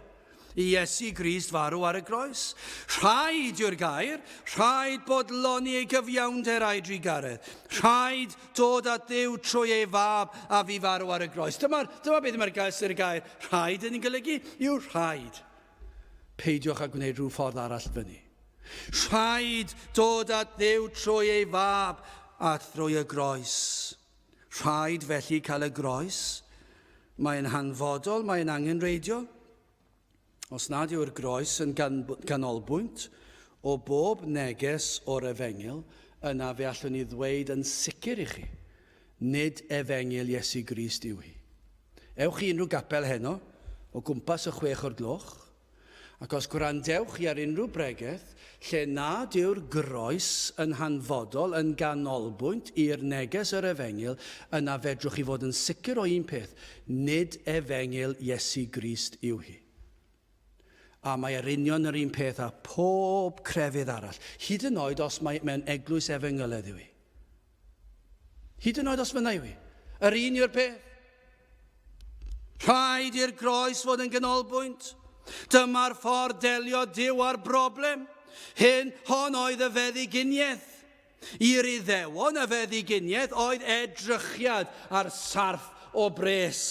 I Iesu Grist farw ar y groes. Rhaid yw'r gair, rhaid bodloni ei gyfiawnder a'i drugaredd. Rhaid dod at Dduw trwy ei fab a fu farw ar y groes. Dyma, dyma beth mae'r gair, sy'r gair rhaid yn ei golygu, yw rhaid. Peidiwch â gwneud rhyw ffordd arall fyny. Rhaid dod at Dduw trwy ei fab a thrwy y groes. Rhaid felly cael y groes. Mae'n hanfodol, mae'n angenrheidiol. Os nad yw'r groes yn ganolbwynt o bob neges o'r efengyl, yna fe allwn ni ddweud yn sicr i chi, nid efengyl Iesu Grist yw hi. Ewch i unrhyw gapel heno, o gwmpas y chwech o'r gloch, Ac os gwrandewch chi ar unrhyw bregeth lle nad yw'r groes yn hanfodol, yn ganolbwynt i'r neges yr efengyl, yna fedrwch chi fod yn sicr o un peth, nid efengyl Iesu Grist yw hi. A mae yr union yr un peth â phob crefydd arall, hyd yn oed os mae mewn eglwys efengyledd yw hi. Hyd yn oed os fyna yw hi. Yr un yw'r peth. Rhaid i'r groes fod yn ganolbwynt. Dyma'r ffordd delio Duw â'r broblem. Hyn, hon oedd y feddyginiaeth. I'r Iddewon, y feddyginiaeth oedd edrychiad ar sarff o bres.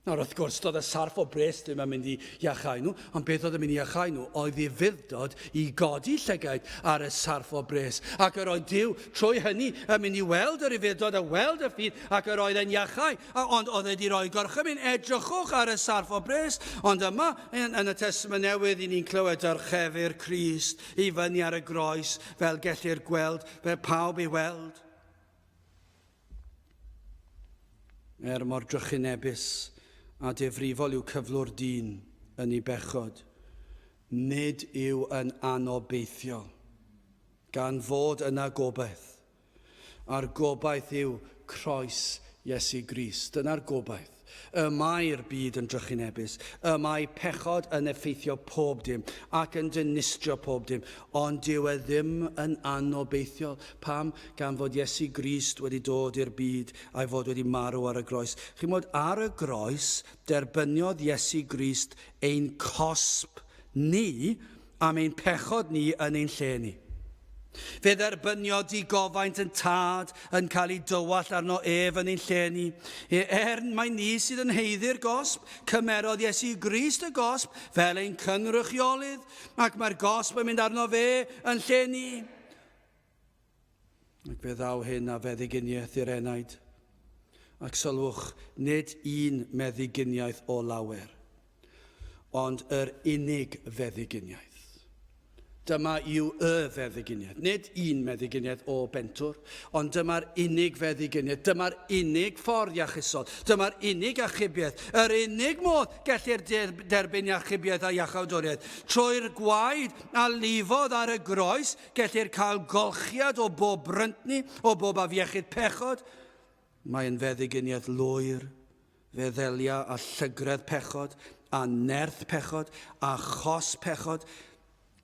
Nawr, wrth gwrs, doedd y sarff o bres ddim yn mynd i iachau nhw, ond beth oedd yn mynd i iachau nhw oedd ufudd-dod i godi llygaid ar y sarff o bres. Ac yr oedd Duw, trwy hynny, yn mynd i weld yr ufudd-dod a weld y ffydd, ac yr oedd e'n iachau. Ond oedd e wedi rhoi gorchymyn, edrychwch ar y sarff o bres. Ond yma, yn, yn y Testament Newydd, i ni'n clywed dyrchefu'r Crist i fyny ar y groes, fel gellir gweld, fel pawb ei weld. Er mor drychinebus a difrifol yw cyflwr dyn yn ei bechod, nid yw yn anobeithiol, gan fod yna gobaith, a'r gobaith yw croes Iesu Grist. Dyna'r gobaith. Y mae'r byd yn drychinebus. Y mae pechod yn effeithio pob dim ac yn dinistrio pob dim, ond dyw e ddim yn anobeithiol. Pam? Gan fod Iesu Grist wedi dod i'r byd a'i fod wedi marw ar y groes. Chimod, ar y groes, derbyniodd Iesu Grist ein cosb ni am ein pechod ni yn ein lle ni. Fe dderbyniodd digofaint yn tad yn cael ei dywallt arno ef yn ein lle ni. Er mai ni sydd yn haeddu'r gosb, cymerodd Iesu Grist y gosb fel ein cynrychiolydd, ac mae'r gosb yn mynd arno fe yn lle ni. Ac fe ddaw hyn â feddyginiaeth i'r enaid. Ac sylwch, nid un meddyginiaeth o lawer, ond yr unig feddyginiaeth. Dyma yw y feddyginiaeth. Nid un meddyginiaeth o bentwr, ond dyma'r unig feddyginiaeth. Dyma'r unig ffordd iachusol. Dyma'r unig achubiaeth. Yr unig modd gellir derbyn achubiaeth a iachawdwriaeth. Trwy'r gwaed a lifodd ar y groes, Gellir cael golchiad o bob bryntni, o bob afiechyd pechod. Mae yn feddyginiaeth lwyr, fe ddelia â llygredd pechod, a nerth pechod, a chos pechod.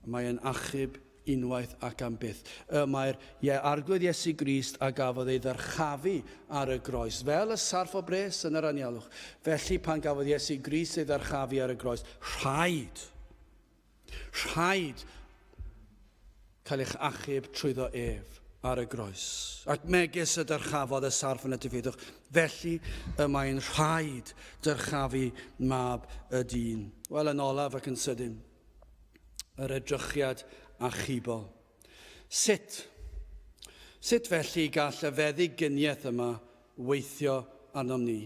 Mae yn achub unwaith ac am byth. Y mae'r ie, Arglwydd Iesu Grist a gafodd ei ddyrchafu ar y groes, fel y sarff o bres yn yr anialwch. Felly pan gafodd Iesu Grist ei ddyrchafu ar y groes, rhaid Rhaid cael eich achub trwyddo ef ar y groes. Ac megis y dyrchafodd y sarff yn y difeddwch, felly y mae'n rhaid dyrchafu mab y dyn. Wel, yn olaf ac yn sydyn, yr edrychiad achubol. Sut? Sut felly gall y feddyginiaeth yma weithio arnom ni?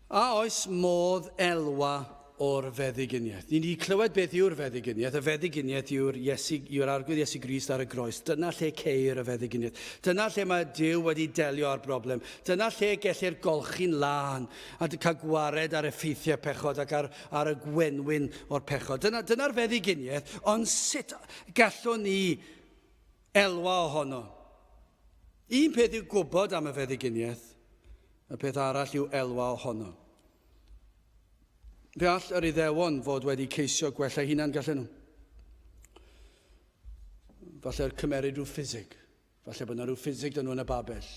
A oes modd elwa o'r feddyginiaeth? Ni wedi clywed beth yw'r feddyginiaeth. Y feddyginiaeth yw'r, Iesu, yw'r Arglwydd Iesu Grist ar y groes. Dyna lle ceir y feddyginiaeth. Dyna lle mae Duw wedi delio â'r broblem. Dyna lle gellir golchi'n lân a cael gwared ar effeithiau pechod ac ar, ar y gwenwyn o'r pechod. Dyna, dyna'r feddyginiaeth, ond sut gallwn ni elwa ohono? Un peth yw gwybod am y feddyginiaeth, y peth arall yw elwa ohono. Fe all yr Iddewon fod wedi ceisio gwella hunan, gallen nhw. Falle'r cymeryd rhyw ffisig. Falle bod yna rhyw ffisig dyn nhw yn y babell.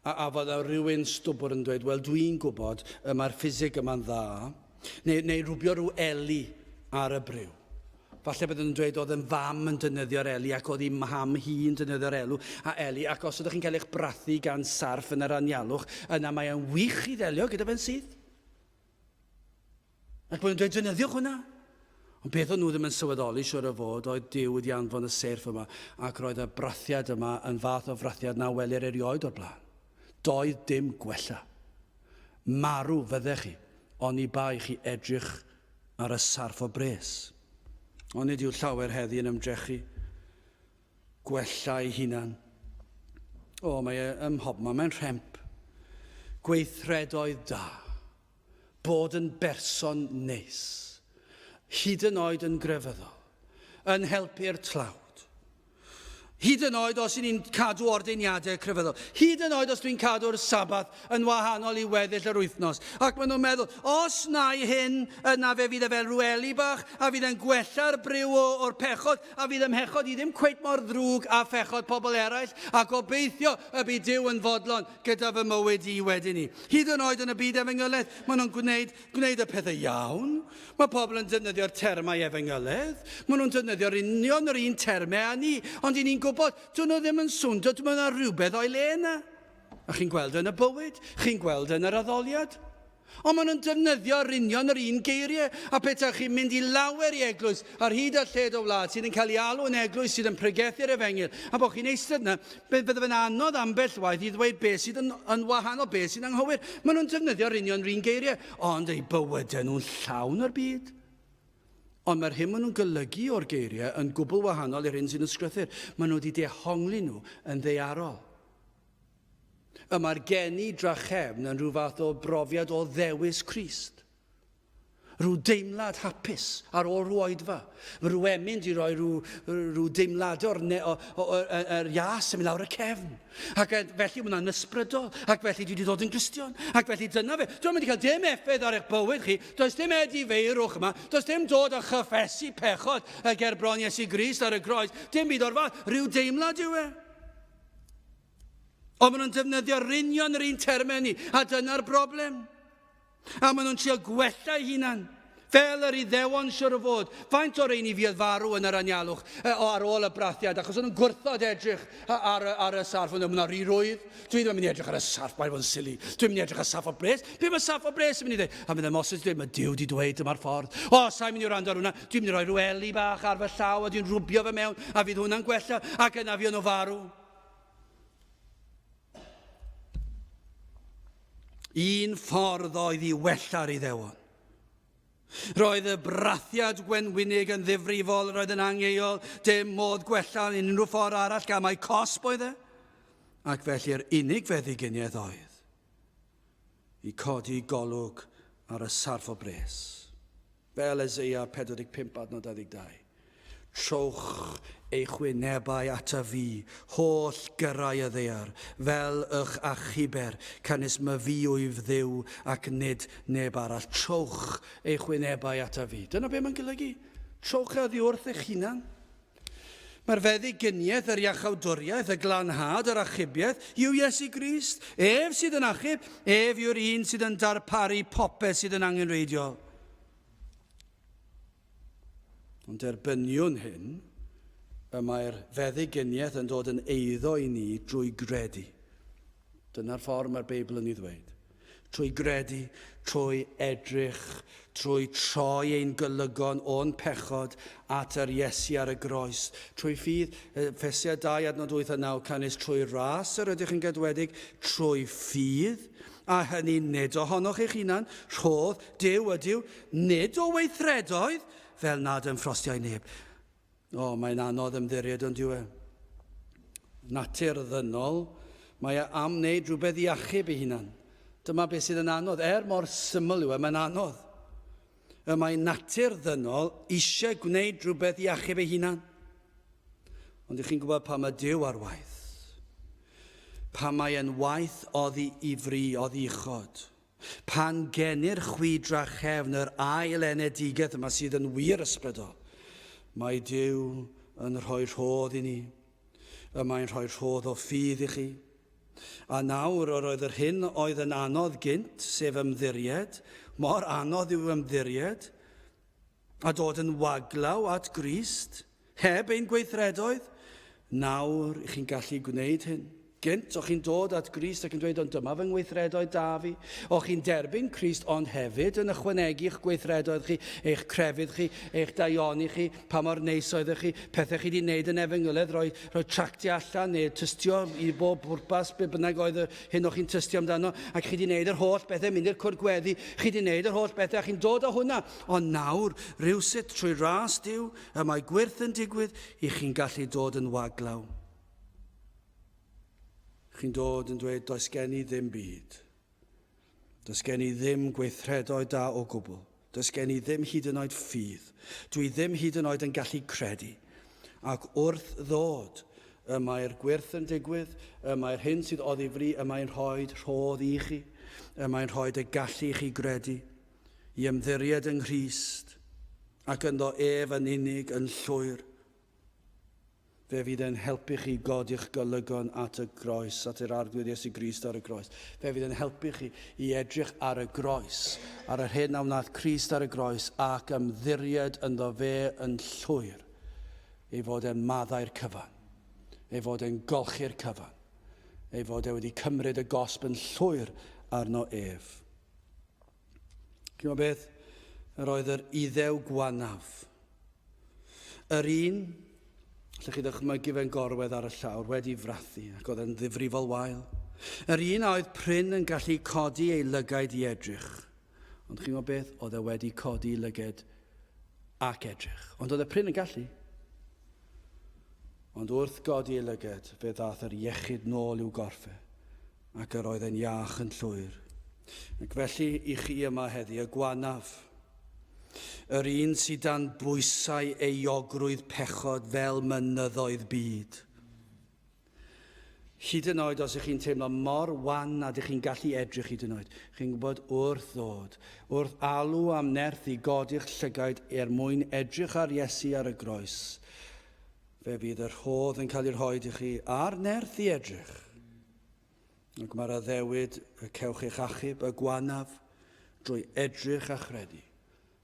A, a fod yna rhywun stwbwr yn dweud, wel dwi'n gwybod y mae'r ffisig yma'n dda. Neu, neu rwbio rhyw eli ar y briw. Falle byddwn yn dweud oedd yn fam yn defnyddio'r eli ac oedd ei mham hi'n defnyddio'r elw a eli ac os ydych chi'n cael eich brathu gan sarff yn yr anialwch yna mae e'n wych i ddelio gyda fe'n syth. Ac bod nhw'n dweud defnyddiwch hwnna. Ond beth o'n nhw ddim yn sylweddoli siwr o fod oedd Duw wedi anfon y seirff yma ac roedd y brathiad yma yn fath o frathiad na welir erioed o'r blaen. Doedd dim gwella. Marw fyddech chi oni bai chi edrych ar y sarff o bres. Ond nid yw llawer heddi yn ymdrechu gwella ei hunan. O, mae e ym mhobman, mae'n rhemp. Gweithredoedd da. Bod yn berson neis. Hyd yn oed yn grefyddol. Yn helpu'r tlawd. Hyd yn oed os y'n ni'n cadw ordeiniadau crefyddol. Hyd yn oed os dwi'n cadw'r Sabath yn wahanol i weddill yr wythnos. Ac maen nhw'n meddwl, os na i hyn, yna fe fydd e fel rhyw eli bach, a fydd e'n gwella'r briw o'r pechod, a fydd ym mhechod i ddim cweit mor ddrwg â phechod pobl eraill, a gobeithio y bydd Duw yn fodlon gyda fy mywyd i wedyn ni. Hyd yn oed yn y byd efengylaidd, maen nhw'n gwneud, gwneud y pethau iawn. Mae pobl yn defnyddio'r termau efengylaidd. Maen nhw'n defnyddio'r union yr un termau â ni, ond i ni'n gwybod, dyn nhw ddim yn swndo, dwi'n meddwl rhywbeth o'i le yna. A chi'n gweld yn y bywyd, chi'n gweld yn yr addoliad. Ond maen nhw'n defnyddio'r union yr un geiriau. A petaech chi'n mynd i lawer i eglwys ar hyd a lled o wlad sydd yn cael ei alw yn eglwys sydd yn pregethu'r efengyl, a bod chi'n eistedd yna, bydde fe'n anodd ambell waith i ddweud beth sydd yn, yn wahanol, beth sy'n anghywir. Maen nhw'n defnyddio'r union yr un geiriau, ond eu bywydau nhw'n llawn o'r byd. Ond mae'r hyn maen nhw'n golygu o'r geiriau yn gwbl wahanol i'r hyn sy'n ysgrythur. Maen nhw wedi dehongli nhw yn ddaearol. Y mae'r geni drachefn yn rhyw fath o brofiad o ddewis Crist. Rhyw deimlad hapus ar ôl rhyw oedfa. Mae rhyw emyn di roi rhyw, rhyw deimlad o'r ne, o, o, o, yr ias yn mynd lawr y cefn. Ac felly mae hwnna'n ysbrydol. Ac felly dwi wedi dod yn Gristion. Ac felly dyna fe. Dwi'n mynd i cael dim effaith ar eich bywyd chi. Does dim edifeirwch yma. Does dim dod a chyffesu pechod ger bron Iesu Grist ar y groes. Dim byd o'r fath. Rhyw deimlad yw e. Ond maen nhw'n defnyddio'r union yr un termau ni, a dyna'r broblem. A maen nhw'n trio gwella eu hunan. Fel yr Iddewon siwr o fod, faint o'r rheini fuodd farw yn yr anialwch o ar ôl y brathiad, achos o'n nhw'n gwrthod edrych ar, ar y sarff, o'n nhw'n rhy rwydd. Dwi ddim yn mynd i edrych ar y sarff, mae'n fod yn sili. Dwi'n mynd i edrych ar saff o bres. Be mae saff o bres yn mynd i ddweud? A meddai Moses, dweud, mae Duw wedi dweud dyma'r ffordd. O, sa'n mynd i wrando ar hwnna. Dwi'n mynd i roi rhyw eli bach ar fy llaw a dwi'n rwbio fe mewn, a fydd hwnna'n gwella, ac yna fi nhw farw. Un ffordd oedd i wella'r Iddewon. Roedd y brathiad gwenwynig yn ddifrifol, roedd yn angeuol, dim modd gwella yn unrhyw ffordd arall gan mai cosb oedd e. Ac felly'r unig feddyginiaeth oedd i codi golwg ar y sarff o bres. Fel Eseia 45 adnod 22. Trowch eich wynebau ataf fi, holl gyrrau y ddaear, fel y'ch achuber, canys myfi wyf Dduw ac nid neb arall. Trowch eich wynebau ataf fi. Dyna be mae'n golygu. Trowch e oddi wrth eich hunan. Mae'r feddyginiaeth, yr iachawdwriaeth, y glanhad, yr achubiaeth, yw Iesu Grist. Ef sydd yn achub, ef yw'r un sydd yn darparu popeth sydd yn angenrheidiol. Ond derbyniwn hyn, y mae'r feddyginiaeth yn dod yn eiddo i ni drwy gredu. Dyna'r ffordd mae'r Beibl yn ei ddweud. Trwy gredu, trwy edrych, trwy troi ein golygon o'n pechod at yr Iesu ar y groes. Trwy ffydd, Effesiau 2 adnod 8 a 9, canys trwy ras yr ydych yn gadwedig, trwy ffydd, a hynny nid ohonoch eich hunan, rhodd Duw ydyw, nid o weithredoedd, fel nad ymffrostiai neb. O, mae'n anodd ymddiried ond yw e? Natur ddynol, mae e am wneud rhywbeth i achub ei hunan. Dyma beth sydd yn anodd. Er mor syml yw e, mae'n anodd. Y mae natur ddynol eisiau gwneud rhywbeth i achub ei hunan. Ond ych chi'n gwybod pa mae Duw ar waith? Pa mae e'n waith oddi i fri, oddi uchod. Pan genir chwi drachefn yr ail enedigaeth yma sydd yn wir ysbrydol, mae Duw yn rhoi rhodd i ni. Y mae'n rhoi rhodd o ffydd i chi. A nawr, yr oedd yr hyn oedd yn anodd gynt, sef ymddiried, mor anodd yw ymddiried, a dod yn waglaw at Grist, heb ein gweithredoedd. Nawr, i chi'n gallu gwneud hyn. Gynt, o'ch chi'n dod at Grist ac yn dweud, ond dyma fy ngweithredoedd da fi. O'ch chi'n derbyn Crist, ond hefyd yn ychwanegu eich gweithredoedd chi, eich crefydd chi, eich daioni chi, pa mor neis oeddech chi, pethau chi wedi wneud yn efengyledd, rhoi, rhoi tractiau allan neu tystio i bob pwrpas, be bynnag oedd y hyn o'ch chi'n tystio amdano, ac chi wedi wneud yr holl bethau, mynd i'r cwrdd gweddi, chi wedi wneud yr holl bethau, a chi'n dod â hwnna. Ond nawr, rhywsut, trwy ras Duw, y mae gwyrth yn digwydd, i chi'n gallu dod yn waglaw. Chi'n dod yn dweud, does gen i ddim byd. Does gen i ddim gweithredoedd da o gwbl. Does gen i ddim hyd yn oed ffydd. Dwi ddim hyd yn oed yn gallu credu. Ac wrth ddod, y mae'r gwyrth yn digwydd, y mae'r hyn sydd oddi fri, y mae'n rhoi rhodd i chi, y mae'n rhoi y gallu i chi gredu. i ymddiried yng Nghrist ac ynddo ef yn unig yn llwyr. Fe fydd e'n helpu chi godi'ch golygon at y groes, at yr Arglwydd Iesu Grist ar y groes. Fe fydd e'n helpu chi i edrych ar y groes, ar yr hyn a wnaeth Crist ar y groes ac ymddiried ynddo fe yn llwyr, ei fod e'n maddau'r cyfan, ei fod e'n golchi'r cyfan. ei fod e wedi cymryd y gosb yn llwyr arno ef. Chi'n gwybod beth? Yr oedd yr iddew gwanaf. Yr un, lle chi ddychmygu fe'n gorwedd ar y llawr wedi frathu ac oedd e'n ddifrifol wael. Yr un a oedd prin yn gallu codi ei lygaid i edrych. Ond chi'n gwybod beth? Oedd e wedi codi lyged ac edrych. Ond oedd e prin yn gallu. Ond wrth godi ei lyged, fe ddaeth yr iechyd nôl i'w gorff e, ac yr oedd e'n iach yn llwyr. Ac felly i chi yma heddi, y gwanaf, yr un sydd dan bwysau euogrwydd pechod fel mynyddoedd byd. Hyd yn oed os ych chi'n teimlo mor wan nad ych chi'n gallu edrych hyd yn oed, chi'n gwybod wrth ddod, wrth alw am nerth i godi'ch llygaid er mwyn edrych ar Iesu ar y groes, fe fydd y rhodd yn cael ei rhoi i chi a'r nerth i edrych. Ac mae'r addewid y cewch eich achub y gwanaf drwy edrych a chredu.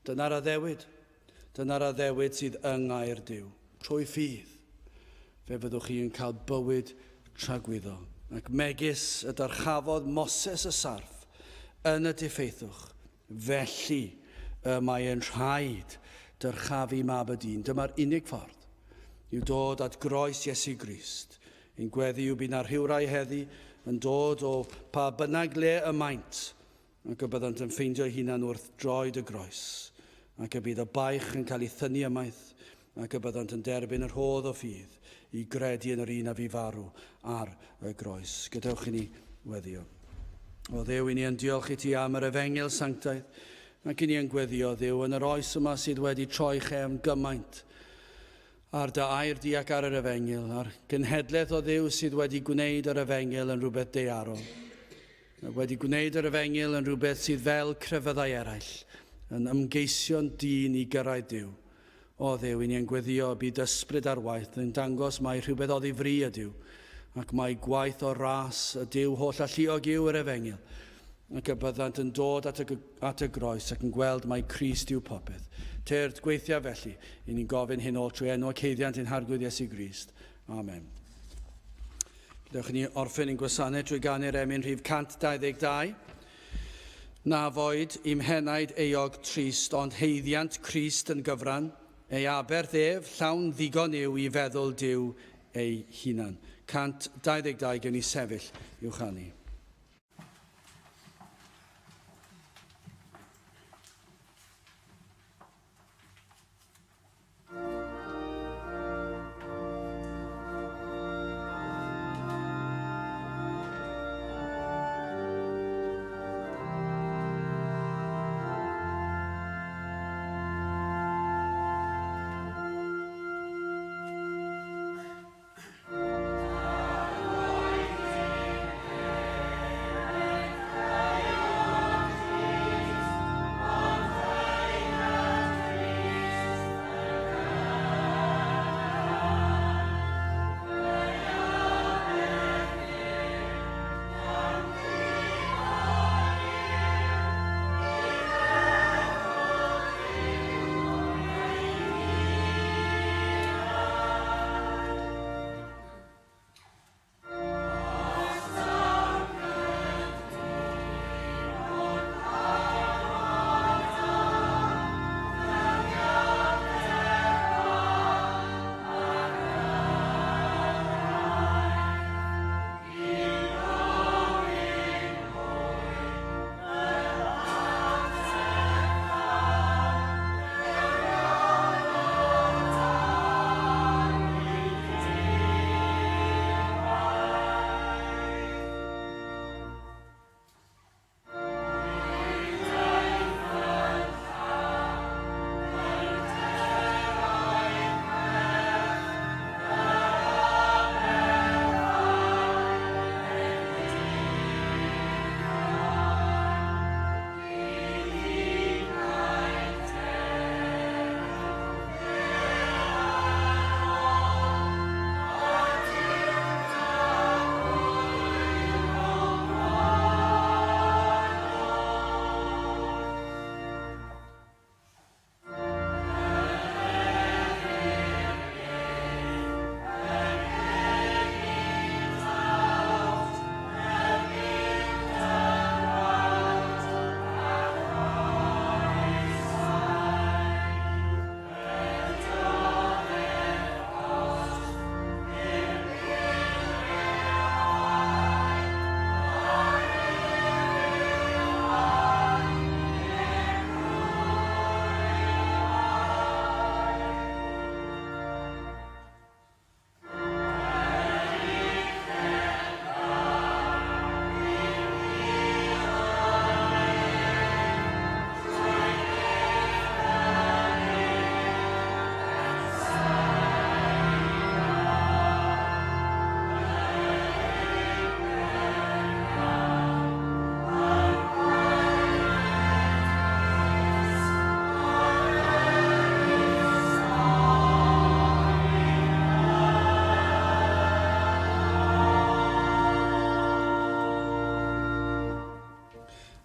Dyna'r addewid. Dyna'r addewid sydd yng ngair Duw. Trwy ffydd, fe fyddwch chi yn cael bywyd tragwyddol. Ac megis y dyrchafodd Moses y sarff yn y diffeithwch, felly y mae yn rhaid dyrchafu Mab y Dyn. Dyma'r unig ffordd yw dod at groes Iesu Grist. Ein gweddi yw bydd na rhywrai heddi yn dod o pa bynnag le y maent ac y byddant yn ffeindio'u hunain wrth droed y groes, ac y bydd y baich yn cael ei thynnu ymaith, ac y byddant yn derbyn y rhodd o ffydd i gredu yn yr un a fu farw ar y groes. Gadewch i ni weddio. O Dduw, i ni yn diolch i ti am yr efengyl sanctaidd, ac i ni yn gweddio, Dduw, yn yr oes yma sydd wedi troi chefn gymaint ar dy air di ac ar yr efengyl, a'r genhedlaeth o Dduw sydd wedi gwneud yr efengyl yn rhywbeth daearol. Wedi gwneud yr efengyl yn rhywbeth sydd fel crefyddau eraill, yn ymgeisio'n dyn i gyrraedd Duw. O Dduw, i ni yn gweddio y byd ysbryd ar waith yn dangos mai rhywbeth oddi fri ydyw, ac mai gwaith o ras y Duw holl alluog yw yr efengyl, ac y byddant yn dod at y, at y groes ac yn gweld mai Crist yw popeth. Tyrd, gweithia felly, i ni'n gofyn hyn oll trwy enw ac haeddiant ein Harglwydd Iesu Grist. Amen. Gadewch i ni orffen ein gwasanaeth trwy ganu'r emyn rhif 122. Na foed i'm henaid euog trist, ond haeddiant Crist yn gyfran, ei aberth ef, llawn ddigon yw i feddwl Duw ei hunan. 122 gewn ni sefyll i'w chanu.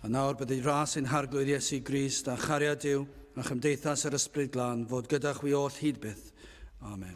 A nawr byddai ras ein harglwydd Iesu Grist a chariad Duw a chymdeithas yr Ysbryd Glân fod gyda chwi oll hyd byth. Amen.